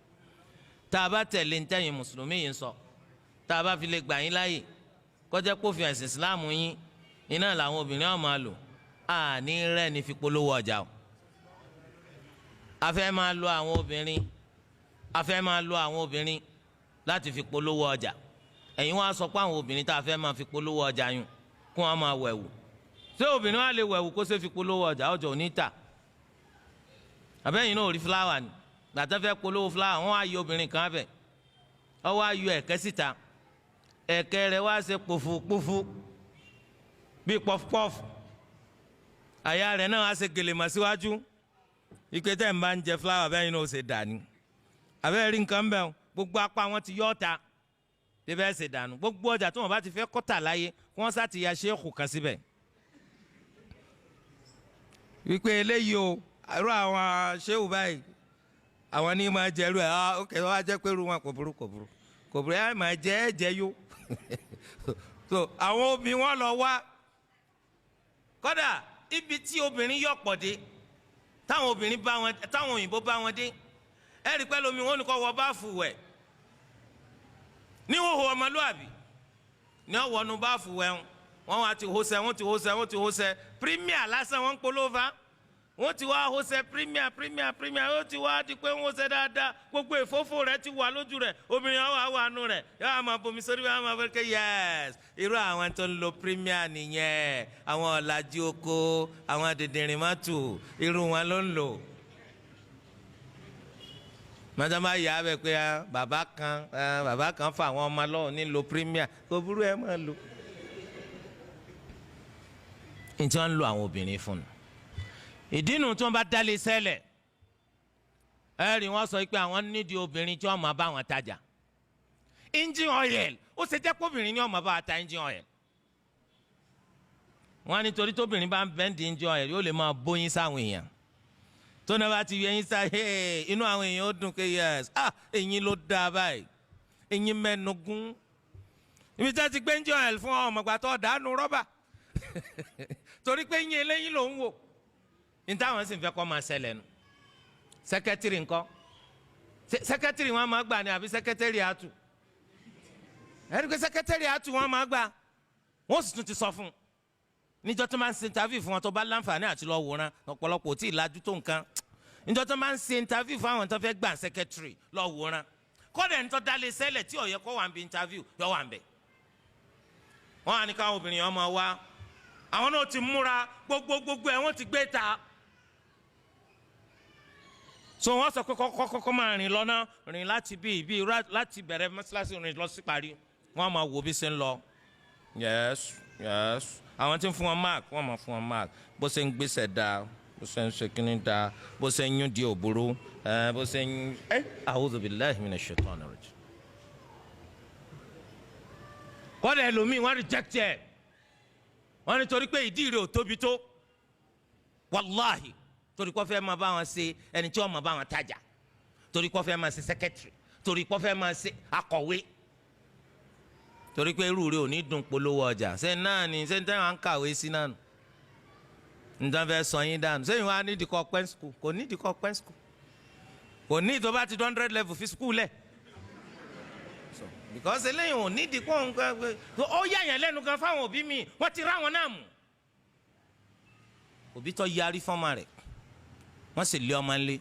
Tá a bá tẹ̀lé ntẹ̀yìn mùsùlùmí yìí ń sọ, tá a bá fi lè gbà yín láàyè kọjá pófin ẹ̀sìn ìsìláàmù yín iná làwọn obìnrin ọ̀ máa lò, àní rẹ̀ ní fi polówó ọjà o. A fẹ́ máa lo àwọn obìnrin, a fẹ́ máa lo àwọn obìnrin láti fi polówó ọjà. Ẹ̀yin wá sọ pé àwọn obìnrin tá a fẹ́ máa fi polówó ọjà yùn kó wọn máa wẹ̀wù. Ṣé obìnrin wa lè wẹ̀wù kó ṣe fi polówó ọjà? Ọjà ò ní tà. Àbẹ́yìn náà ò rí fúláwà ni. Gbàtà fẹ́ polówó fúláwà, wọ́n á yọ obìnrin kan bẹ̀, ọwọ́ á yọ ẹ̀kẹ́ síta, ẹ̀kẹ́ rẹ̀ wá ṣe pòfupòfu bíi pọfupọ́fù, àyà rẹ̀ náà wá ṣe gèlèmọ̀ síwájú. Ike tẹ́ ń bá ń jẹ fúláwà bẹ́ẹ̀ ni ó ṣe dànù. Àbẹ́rẹ́ rí nǹkan bẹ́ẹ̀, gbogbo apá wọn ti yọ ọ́ta bí bẹ́ẹ̀ ṣe dànù. Gbogbo ọjà tí wọ́n bá ti fẹ́ kọ́tà láyé, kí wọ́n sá ti ya ṣéèkù kan síbẹ̀. Wípé eléyìí o, irú àwọn ṣéwù báyìí, àwọn ní máa jẹ irú ẹ̀. Ah, ok, wọ́n á jẹ́ pé irú wọn kò burú, kò burú, kò burú, ẹ̀ máa jẹ ẹ̀ jẹ yó. So àwọn obìnrin wọn lọ wá. Kódà ibi tí obìnrin yọ̀ pọ̀ dé, táwọn obìnrin bá wọn, táwọn òyìnbó bá wọn dé, ẹ rí pẹ́ lómi wọn ní kó wọ báàfù wẹ̀ ní hóhó ọmọlúàbí ní ọ̀wọ́nu báàfù wẹ̀ wọn wá ti hósẹ́, wọ́n ti hósẹ́, wọ́n ti hósẹ́ Premier lásán wọ́n ń polówó, wọ́n ti wá hósẹ́ Premier, Premier, Premier. Ó ti wá di pé ń hósẹ́ dáadáa, gbogbo ìfófó rẹ̀ ti wà lójú rẹ̀. Obìnrin yẹn wà wà nù rẹ̀, yóò máa bomi sórí, wọ́n máa fẹ́ kẹ́ yẹ́s. Irú àwọn tó ń lo Premier nìyẹn, àwọn ọ̀làjú oko, àwọn dìndìnrín mọ́tò, irú wọn ló ń lò. Mọ́tò máa yà á bẹ̀ pé bàbá kan, bàbá kan fa àwọn ọmọ lọ́wọ́ ní lo Premier, kò burú, ẹ máa lò. Ní tí wọ́n ń lo àwọn obìnrin fún un ìdí nu, tí wọ́n bá dálé sẹ́lẹ̀, ẹ rí wọ́n sọ pé àwọn nídìí obìnrin tí wọ́n máa bá wọn tajà engine oil. Ó ṣe jẹ́ pé obìnrin ni wọ́n máa bá wọn ta engine oil? Wọ́n á nítorí tóbìnrin bá ń bẹ́ǹdì engine oil, yóò lè máa bóyin sáwọn èèyàn. Tó náà bá ti yẹ yín sá, inú àwọn èèyàn ó dùn pé yes, ah, eyín ló dáa báyìí, eyín mẹ́nu gún. Ibi tí wọ́n ti gbé engine oil fún ọmọ ìgbà tó dànù rọ́bà, torí pé eyín eléyín ló ń wò ní táwọn sì ń fẹ́ kọ́ máa ṣẹlẹ̀ nu. Secretary ńkọ́? Secretary wọn máa gbà ní àbí secretary àtù? Ẹni pé secretary àtù wọn máa gbà. Wọ́n sì tún ti sọ fún un níjọ́ tó máa ń ṣe interview fún wọn, tó bá láǹfààní àti lọ wòran, ọ̀pọ̀lọpọ̀ ò tí ì lajú tó nǹkan. Níjọ́ tó máa ń ṣe interview fún àwọn tó fẹ́ gbà secretary, lọ wòran. Kódà ẹni tó dálé sẹ́lẹ̀ tí ó yẹ kó wà ń bí interview yọ wà ń bẹ̀. Wọ́n á ní káwọn obìnrin yẹn máa wá, àwọn náà ti múra gbogbo gbogbo ẹ̀, wọ́n ti gbé ta. So wọ́n sọ pé kọ́kọ́ máa rìn lọ́nà, rìn láti bí ibi láti bẹ̀rẹ̀ mọ́ṣáláṣí, rìn lọ sí parí. Wọ́n máa wò bí ṣe ń lọ. Yes, àwọn tí ń fún wọn mark, wọ́n máa fún wọn mark. Bó ṣe ń gbèsè dáa, bó ṣe ń ṣe kínní dáa, bó ṣe ń yún di òbúrú, bó ṣe ń ẹ. A'udhu billahi minash shaitani rajim. Kọ́dà ẹlòmíì, wọ́n reject ẹ̀. Wọ́n ní torí pé ìdí rẹ̀ ò tóbi tó. Wàláhì, torí kó fẹ́ máa bá wọn ṣe ẹni tí wọ́n máa bá wọn tajà, torí kó fẹ́ máa ṣe secretary, torí kó fẹ́ máa ṣe akọ̀wé, torí pé irú rẹ̀ ò ní dùn polówó ọjà. Ṣé náà ni ṣé ní wọ́n ń kàwé sí náà nù nítorí fẹ́ sọ yín dànù? Sẹ́yìn wá nídìí kọ́ pẹ́ school? Kò nídìí kọ́ pẹ́ school, kò ní. Tó bá ti 100 level, fi school lẹ̀. So because eléyìí ò nídìí kó ń gbẹ, ó yà yẹn lẹ́nu gan fáwọn òbí mi. Wọ́n ti ráwọn náà mú òbí tó yarí fọ́mọ rẹ̀, wọ́n sì lé ọmọ ńlé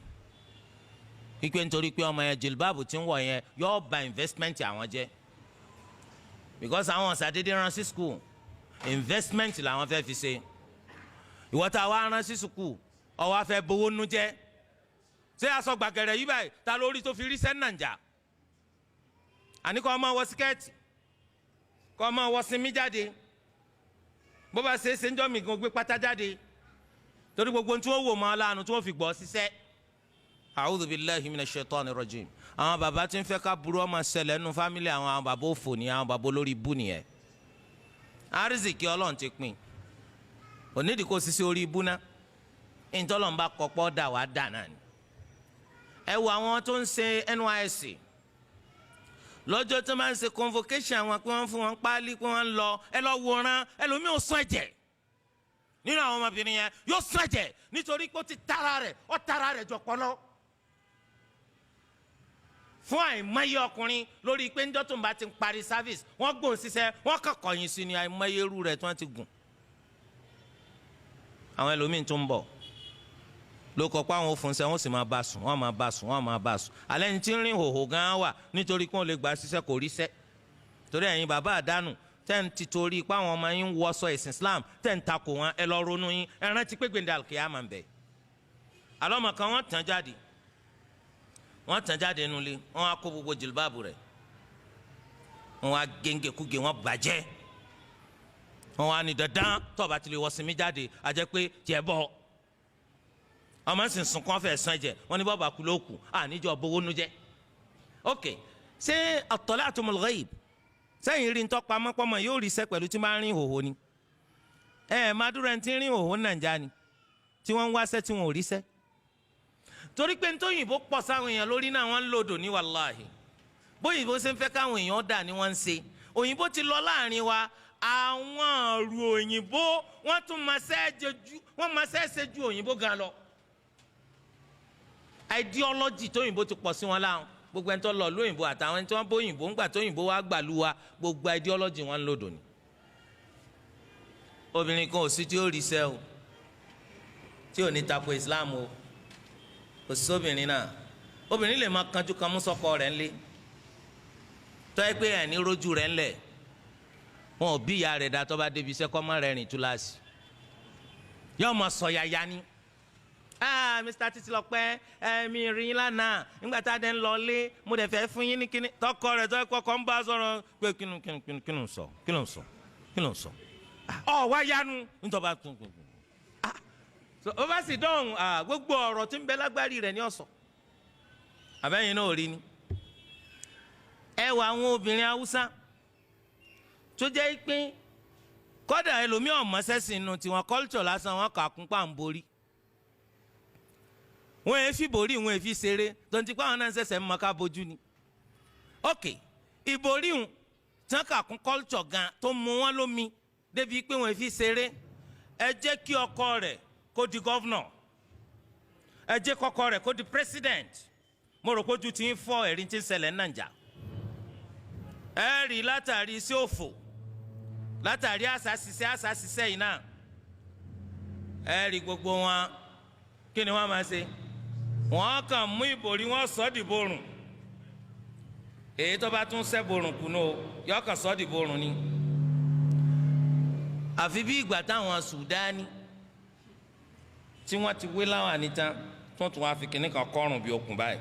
pípé nítorí pé ọmọ yẹn, jìlbáàbù tí ń wọ̀ yẹn yóò bà investment àwọn jẹ́, because àwọn ọ̀sàdédé rán sí school, investment làwọn fẹ́ fi ṣe. Ìwọ tá a wá rán sí school, ó wá fẹ́ bowó nú jẹ́. Ṣé aṣọ gbàgẹ̀rẹ̀ yìí báyìí ta lórí tó fi rí sẹ́ńnàjà? Àní kọ́ ọmọ wọ skirt, kọ́ ọmọ wọ sinmi jáde. Bó bá ṣe é ṣe ń jọ́ mi gan, gbé pátá jáde, torí gbogbo tí wọ́n wò mọ́ aláàánú tí wọ́n fi gbọ́ ṣiṣẹ́. A'udhu billahi minash shaitani rajim. Àwọn bàbá tí ń fẹ́ ká burú ọmọ ṣẹlẹ̀ nínú family àwọn, àwọn bàbá òfò ni, àwọn bàbá olórí ibú nìyẹn. Arizikì Ọlọ́run ti pín, onídìí kò ṣiṣẹ́ orí ibú ná. Ìtọ́lọ́run bá kọ́pọ́ dà wá dà náà ni. Ẹ wo àwọn tó ń ṣe NYSC, lọ́jọ́ tó máa ń ṣe convocation àwọn, pé wọ́n fún wọn páálí pé wọ́n ń lọ, ẹ lọ wòran. Ẹlòmíì ò sún ẹ̀jẹ̀ nínú àwọn ọmọbìnrin yẹn, yóò sún ẹ̀jẹ̀ nítorí pé ó ti tara rẹ̀, ó tara rẹ̀ jọ pọ́nlọ́ fún àìmọye ọkùnrin lórí pé ńjọ́ tó ń bá ti ń parí service, wọ́n gbóhùn síṣẹ́, wọ́n kàn kọ̀yìn sí ni. Àìmọye irú rẹ̀ tí wọ́n ti gùn. Àwọn ẹlòmíín tó ń bọ̀ ló kọ pé àwọn òfúnṣẹ́, wọ́n sì máa bá sùn, wọ́n máa bá sùn, wọ́n máa bá sùn. Alẹ́ ní tí ń rìn hòhò gan wà nítorí pé wọ́n lè gbà síṣẹ́, kò ríṣẹ́. Torí ẹ̀yin bàbá àdánù tẹ́ ń ti torí pé àwọn ọmọ yín ń wọṣọ ẹ̀sìn Islam, tẹ́ ń takò wọn, ẹ lọ ronú yín. Ẹ rántí pé gbèǹdé àlùkìyámà ń bẹ. Àlọ́mọ kan, wọ́n tàn jáde, wọ́n tàn jáde nulẹ̀, wọ́n á kó gbogbo jìlbáàbù rẹ̀, wọ́n á géńgékúgé, wọ́n bàjẹ́. Wọ́n wá ní dandan, tó bá ti lè wọ sinmi jáde, a jẹ́ pé tiẹ̀ bọ̀. Ọmọ sì ń sunkún, fẹ́ sàn jẹ. Wọ́n ní bọ́ọ̀bà kú ló kù àníjọ bowó nu jẹ́. Ok, ṣé attala'tumul ghaib? Sẹ́yìn rí ntọ́ pamọ́ pọ́mọ yóò rí sẹ́ pẹ̀lú tí máa ń rìn hòhò ni? Ẹ ẹ̀ máa dúró, ẹni tí ń rìn hòhò Nàìjà ni tí wọ́n ń wáṣẹ́ tí wọ́n ò rí sẹ́, torí pé ntóyìnbó pọ̀ sáwọn èèyàn lórí náà, wọ́n ń lòdò ní. Wàláhì, bóyìnbó ṣe ń fẹ́ káwọn èèyàn dà ní wọ́n ń ṣe. Òyìnbó ti lọ láàrin wa. Àwọn ọ̀rù òyìnbó, wọ́n tún máa ṣe ju òyìnbó gan lọ. Ideology tóyìnbó ti pọ̀ sí wọn láwọn. Gbogbo ẹni tó lọ lóyìnbó àtàwọn ẹni tí wọ́n bóyìnbó ńgbà tóyìnbó wá gbàlú wa, gbogbo ideology wọn ń lòdò ní. Obìnrin kan ò sí tí ó rí iṣẹ́ o tí ò ní tako Islam o. Kò sí obìnrin náà. Obìnrin lè máa kanjú kan mú sọ́kọ rẹ̀ ńlé, tọ́ ẹ pé ẹ̀ ní rójú rẹ̀ ńlẹ̀. Wọn ò bí ìyá rẹ̀ dá, tó bá débi iṣẹ́, kọ́ mọ́ rẹ̀ rìn túláàsì, yóò máa sọ yaya ni. "Ah, Mr. Títílọpẹ́, ẹ mi rí yín lánàá nígbà tá a dẹ̀ ń lọ lé, mo dẹ̀ fẹ́ fún yín ní kíní." Tọkọ rẹ̀ tọ́ kọ́kọ́ ń bá sọ̀rọ̀ pé kínú kínú kínú kínú sọ, kínú sọ, kínú sọ, ọ wá yanu nítorí bá tún tún. Ó bá sì dọ̀hùn, gbogbo ọ̀rọ̀ tí ń bẹ lágbárí rẹ̀ ní ọ̀sọ̀. Àbẹ́yìn náà ò rí ni. Ẹ wọ àwọn obìnrin Haúsá tó jẹ́ pé kọ́dà ẹlòmíràn mọ́sẹ́sìn inú tiwọn, culture lásán wọn kà kún pa ń borí. Wọn èé fi borí, wọn èé fi ṣeré, tó ń ti pa àwọn náà ṣẹ̀ṣẹ̀ ń mọ ká bójú ni. Ok, ìborí wọn tí wọn kà kún culture gan tó mú wọn lómi débi pé wọn èé fi ṣeré. Ẹ jẹ́ kí ọkọ rẹ̀ kó di governor, ẹ jẹ́ kọ́kọ́ rẹ̀ kó di president. Mo rò pé ojú ti ń fọ́ ẹ̀rí tí ń ṣẹlẹ̀ ní Nàìjà. Ẹ rí látàrí sí òfò. Látàrí àṣà ṣiṣẹ́, àṣà ṣiṣẹ́ yìí náà, ẹ rí gbogbo wọn, kí ni wọ́n máa ṣe? Wọ́n kàn mú ìbòrí, wọ́n sọ dìborùn. Èyí tó bá tún sẹ́borùn kùnú o, yọ kàn sọ dìborùn ni. Àfi bí ìgbà táwọn Sùdáni tí wọ́n ti wé láwọn àníta tó tún wá fi kinní kan kọ́rùn bí okùn báyìí,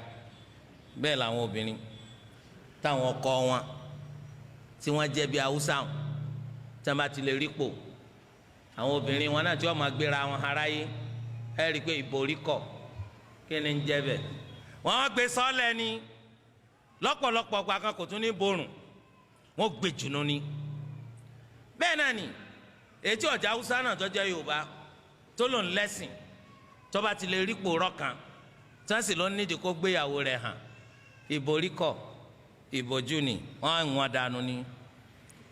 bẹ́ẹ̀ làwọn obìnrin táwọn ọkọ wọn tí wọ́n jẹ́ bí Haúsá wọn, tí wọ́n bá ti lè rí pò, àwọn obìnrin wọn náà tí wọ́n máa gbéra wọn aráyé, ẹ rí i pé ìborí kọ̀, kí ni ń jẹ́ bẹ́ẹ̀? Wọ́n gbé sọ́lẹ̀ ni lọ́pọ̀lọpọ̀ ọgbà kan, kò tún ní borùn, wọ́n gbé jùnú ni. Bẹ́ẹ̀ náà ni ètí ọ̀jà Haúsá náà tó jẹ́ Yorùbá tó lòún lẹ́sìn, tó bá ti lè rí pò rọ́kan, tí wọ́n sì ló nídìí kó gbéyàwó rẹ̀ hàn, ìborí kọ̀, ìbòjú ni wọ́n ń wọn dànù ni.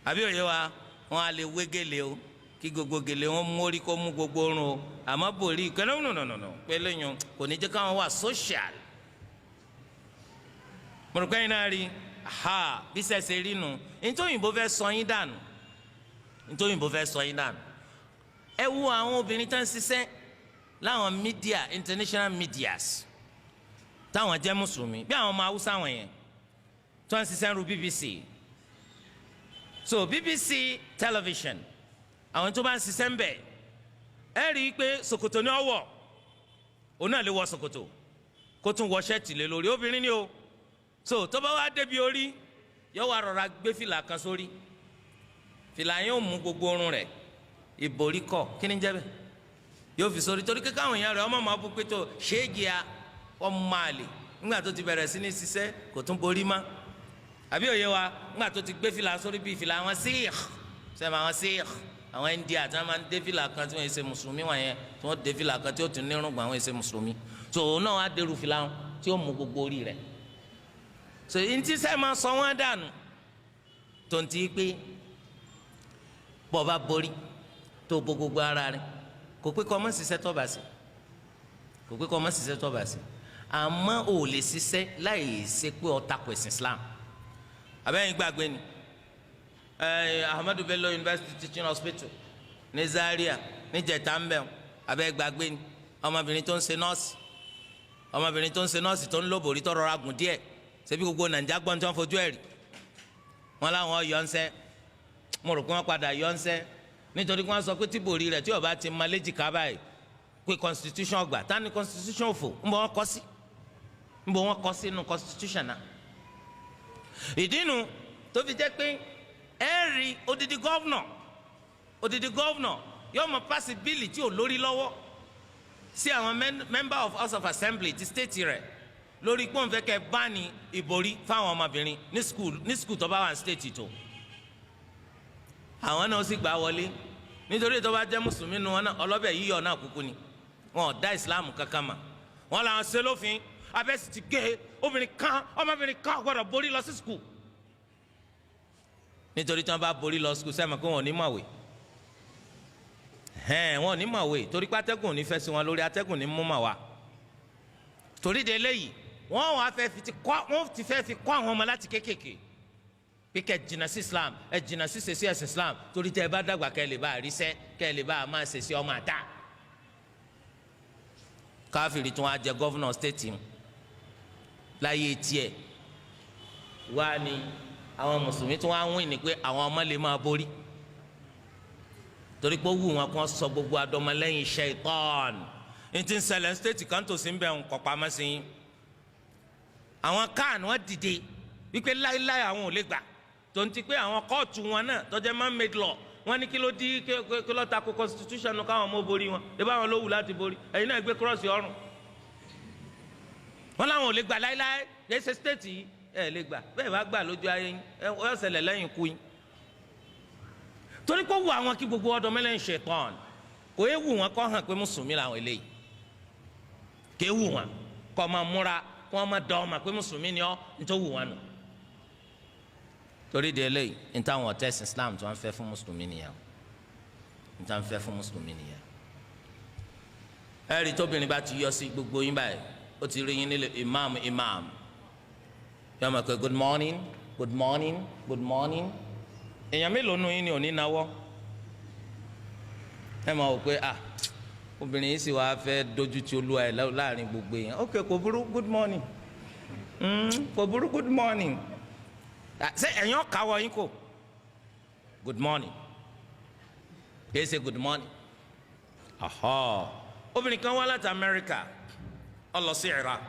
Àbí òye wa? Wọ́n á lè wé gèlè o, kí gbogbo gèlè wọn mórí kó mú gbogbo orun o, àmọ́ borí kẹlẹ́ nùnùnùnù pé lẹ́yìn kò ní jẹ́ káwọn wà social. Mọ̀rùkọ́ yín náà rí ha bí sẹ́sẹ̀ rí nu. Nítorí òyìnbó fẹ́ sọ yín dànù, nítorí òyìnbó fẹ́ sọ yín dànù. Ẹ wo àwọn obìnrin tó ń ṣiṣẹ́ láwọn media, international medias, táwọn jẹ́ mùsùlùmí, bí àwọn ọmọ Haúsá wọn yẹn tó ń ṣiṣẹ́ ru BBC. So BBC television, àwọn tó bá ń ṣiṣẹ́ ń bẹ̀, ẹ rí i pé ṣòkòtò ni ó wọ̀, òun náà lè wọ ṣòkòtò kó tún wọ ṣẹ́ẹ̀tì lé lórí. Obìnrin ni o. So tó bá wá débi orí, yóò wá rọra gbé fìlà kan sórí, fìlà yẹn ò mú gbogbo orun rẹ̀. Ìborí kọ̀, kí ni jẹ́ bẹ́ẹ̀? Yóò fi sórí torí kíkọ́ àwọn èèyàn rẹ̀ ọmọ máa bú pé tó ṣéèjì a ọmọ àlè. Nígbà tó ti bẹ̀rẹ̀ sí ní ṣiṣẹ́, kò tún borí mọ́. Àbí òye wa? Nígbà tó ti gbé fìlà sórí bíi fìlà àwọn Sikh sẹ́mi, àwọn Sikh, àwọn India tí wọ́n máa ń dé fìlà kan, tí wọ́n ṣe mùsùlùmí wọn yẹn, tí wọ́n dé fìlà kan tí ó tún nírùngbọ̀n, àwọn ṣe mùsùlùmí. So òun náà wá dérú fìlà wọn tí ó mú gbogbo orí rẹ̀. So ntí sẹ́ máa sọ wọ́n dànù tó ń ti pé bọ́ bá borí tó bo gbogbo ara rẹ̀, kò pé kọ́ ọmọ ṣiṣẹ́ tó bá sí, kò pé kọ́ ọmọ ṣiṣẹ́ tó bá sí, àmọ́ ò lè ṣiṣẹ́ láì ṣe pé ó tako ẹ̀sìn Islam. Abẹ́yìn gbàgbé ni Ahmadu Bello University Teaching Hospital ní Zaria níjẹta ń bẹ̀. Abẹ́ gbàgbé ni ọmọbìnrin tó ń ṣe nọ́ọ̀sì, ọmọbìnrin tó ń ṣe nọ́ọ̀sì tó ń lóbòrí tó rọra gùn díẹ̀, ṣebí gbogbo Nàìjíríà gbọ́n tí wọ́n fojú ẹ̀ rí wọn láwọn yọ ń sẹ́. Mo rò pé wọ́n padà yọ ń sẹ́ nítorí pé wọ́n sọ pé tí bòrí rẹ̀ tí ó bá ti ma léjìká báyìí, pé constitution gbà tá ní constitution òfò ń bọ̀ wọ́n kọ́ sí, ń bọ̀ wọ́n kọ́ sínú constitution náà. Ìdí nu tó fi jẹ́ pé ẹ rí odidi governor, odidi governor yóò mọ pass bill tí ò lórí lọ́wọ́ sí àwọn member of House of Assembly ti state rẹ̀ lórí pọ́ǹfẹ́ kẹ́ bá ní ìborí fáwọn ọmọbìnrin ní school, ní school tó bá wà ní state tó, àwọn náà sì gbà wọlé, nítorí tó bá jẹ́ mùsùlùmí nu wọn náà, ọlọ́bẹ̀ yíyọ náà kúkú ni, wọn ò dá ìsìláàmù kankan mà. Wọn làwọn ṣe lófin abẹ́sì ti gé obìnrin kan, ọmọbìnrin kan gbọ́dọ̀ borí lọ sí school, nítorí tí wọ́n bá borí lọ school, sẹ́mi pé wọn ò ní mọ̀wé hẹ́n, wọn ò ní mọ̀wé, torí pé atẹ́gùn ò ní fẹ́ sí wọn lórí, atẹ́gùn ní mú mà wá. Torí de eléyìí, wọ́n wàá fẹ́ fi ti kọ́, wọ́n ti fẹ́ fi kọ́ àwọn ọmọ láti kéékèèké pé kẹ́ jìnnà sí Islam, ẹ jìnnà sí ṣèṣì ẹ̀sìn Islam, torí tẹ́ ẹ bá dàgbà, kẹ́ ẹ lè bá àríṣẹ́, kẹ́ ẹ lè bá a máa ṣèṣì ọmọ àdá. Káfíìrì tí wọ́n á jẹ governor state láyé tiẹ̀ wá ní àwọn mùsùlùmí tí wọ́n á wín ní pé àwọn ọmọ lè máa borí, torí pé ó wù wọn kó sọ gbogbo adọmọlẹ́yìn ṣaitan. Ní ti ń ṣẹlẹ̀ state kan tó sí ń bẹ̀ ń kọ́ pamọ́ sí yín. Àwọn kan wọ́n dìde wípé láéláé àwọn ò lè gbà, tó ń ti pé àwọn kóòtù wọn náà tó jẹ́ man made law, wọ́n ní kí ló dí, kí ló tako constitution káwọn ọmọ borí wọn? Ebi àwọn ló wù láti borí, ẹ̀yin náà gbé cross ọrùn. Wọn làwọn ò lè gbà láéláé. Lẹ́sẹ̀ state yìí ẹ̀ lè gbà bẹ́ẹ̀, bá gbà lójú ayé yín, ẹ yọ ṣẹlẹ̀ lẹ́yìn ikú yín, torí pé ó wù àwọn kí gbogbo ọdọ mẹlẹ́yìn ṣaitan. Kò é wù wọn kọ́ hàn pé mùsùlùmí làwọn eléyìí, kò é wù wọn kọ́ máa múra kó wọn máa dán ọmọ pé mùsùlùmí ni ọ́, nítorí wù wọn nù. Torí de eléyìí, ní táwọn ọ̀tẹ́sìn Islam tí wọ́n fẹ́ fún mùsùlùmí nìyẹn, ní táwọn fẹ́ fún mùsùlùmí nìyẹn. Ẹ̀rí tóbìnrin bá ti yọ sí gbogbo yín báyìí, ó ti rí yín nílé imam, imam yóò máa pè, "Good morning, good morning, good morning." Èèyàn mélòó nù yín ni ò ní nawọ́? Ẹ máa wò pé ah, obìnrin yìí sì wá fẹ́ dojú ti olúwa ẹ̀ láàrin gbogbo èèyàn. Ok, kò burú, good morning. Kò burú, good morning. Ṣé ẹ̀yin ọ̀kàwọ̀ yín kò good morning? Kì í ṣe good morning. Aha. Obìnrin kan wá láti Amẹ́ríkà, ó lọ sí Iraq.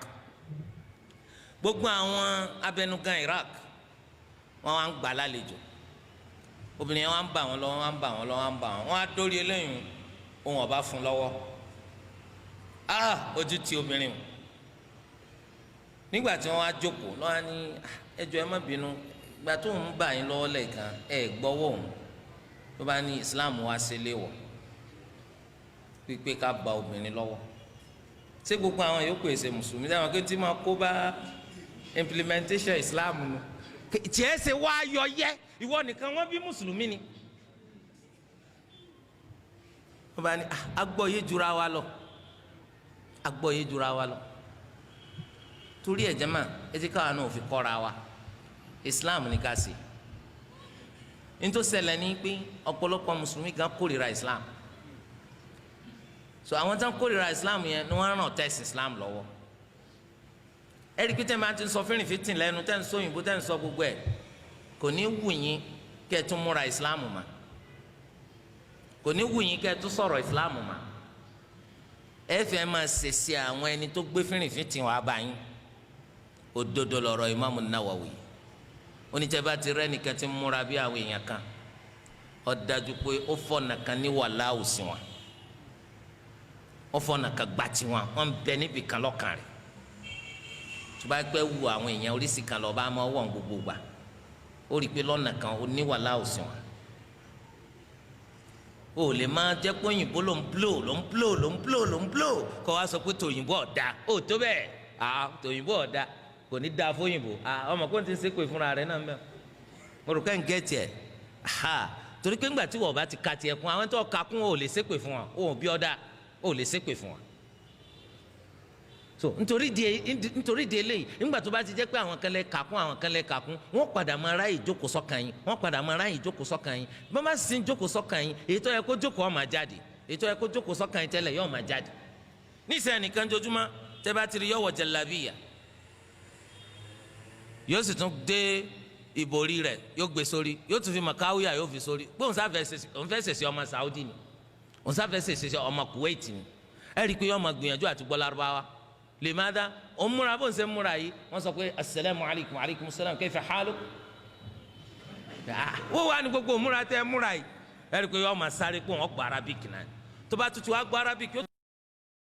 Gbogbo àwọn abẹnugan Iraq, wọn wá ń gbà lálejò. Obìnrin yẹn wá ń bà wọn lọ, wọn wá ń bà wọn lọ, wọn wá ń bà wọn. Wọn á dórí eléyìí, ohun ọba fún lọ́wọ́. Ah, ojú ti obìnrin o. Nígbà tí wọn wá jókòó lọ́wọ́ ní, "Ẹ jọ̀ọ́, ẹ má bínú, ìgbà tó ń bà yín lọ́wọ́ lẹ́ẹ̀kan, ẹ gbọ́wọ́ òun." Ló bá ní Islam wá sí léwọ̀ pípé ká ba obìnrin lọ́wọ́. Ṣé gbogbo àwọn yòókù èsè mùsùlùmí dáhùn kí tí máa kó bá implementation Islam nu? Tiẹ̀ ṣe wá yọ yẹ, ìwọ nìkan wọ́n bí mùsùlùmí ni. Wọ́n bá ní agbọ́yé jura wa lọ, agbọ́yé jura wa lọ. Torí ẹ̀ jẹ́mà, ẹ ti káwa náà fi kọ́ra wa, Islam ní ká ṣe. Nítorí ṣẹlẹ̀ ní pé ọ̀pọ̀lọpọ̀ mùsùlùmí gan kórìíra Islam. So àwọn tó ń kórìíra Islam yẹn ni wọ́n ràn tẹ̀sí Islam lọ́wọ́. Ẹ̀rí pété máa ti sọ fínrìnfínntìn lẹ́nu, tẹ́ ń sọ òyìnbó, tẹ́ ń sọ gbogbo ẹ̀, kò ní wù yín kẹ́ ẹ tún múra Islam mà, kò ní wù yín kẹ́ ẹ tún sọ̀rọ̀ Islam mà. Ẹ fẹ́ máa ṣèṣe àwọn ẹni tó gbé fínrìnfínntìn wá bá yín. Òdodo lọ̀rọ̀ Imam Nawawi. Oníjẹba ti rẹ́ nìkan ti múra bí àwọn èèyàn kan, ó dájú pé ó fọ̀nà kan ní wàhálà òsì wọn, ó fọ̀nà kan gbà tiwọn, wọ́n ń bẹ níbi kan lọ́kàn rẹ̀. Tó bá pẹ́ wu àwọn èèyàn oríṣi kan lọ́ọ́ bá máa wọ̀n gbogbo gbà, ó rí i pé lọ́nà kan ó ní wàhálà òsì wọn. O lè máa jẹ́ pé òyìnbó ló ń blow, ló ń blow, ló ń blow, ló ń blow, kó wá sọ pé tòyìnbó ọ̀dà. Ó tó bẹ́ẹ̀, ah, tòyìnbó ọ̀dà, kò ní dáa fóyìnbó. Ah, ọmọ kó n ti ṣépè fúnra rẹ̀ náà mẹ́. Mo rò pé ń gẹ́tì ẹ̀ ha, torí pé ńgbà tí wọ́n bá ti ka tiẹ̀ kún, àwọn tó ka kún, ò lè ṣépè fún wọn. Ò bí ọ́dà, ò lè ṣépè fún wọn. So nítorí di eléyìí, nígbà tó bá ti jẹ́ pé àwọn kan lè kà kún, àwọn kan lè kà kún, wọ́n padà máa ráyè jókòó sọ́kàn yín, wọ́n padà máa ráyè jókòó sọ́kàn yín. Bí wọ́n bá sì ń jókòó sọ́kàn yín, èyí tó yẹ kó jókòó ó máa jáde, èyí tó yẹ kó jókòó sọ́kàn yín tẹ́lẹ̀ yóò máa jáde. Níṣẹ́ nìkan jojúmọ́ tẹ́ bá ti rí, yọ̀wọ̀ jẹ̀lábíyà, yóò sì tún dé ìbòrí rẹ̀, yóò gbé sórí, yóò tún fi màkáwíyà, yóò fi sórí pé òun sáfẹ́ ṣèṣe ọmọ Saudi ni, òun sáfẹ́ ṣèṣe ọmọ Kuwait ni. Ẹ rí i pé yóò máa gbìyànjú àti gbọ́ Lárúbáwá. Lè má dá òun múra bó ń ṣe múra yìí, wọ́n sọ pé asalaamu alaykum, alaykum salam, kayfa haaluk. Wọ́n wà ní gbogbo múra tẹ́ múra yìí, ẹ rí i pé yóò máa sáré pé wọ́n gbọ́ Arabic náà. Tó bá tutù wá gbọ́ Arabic, yóò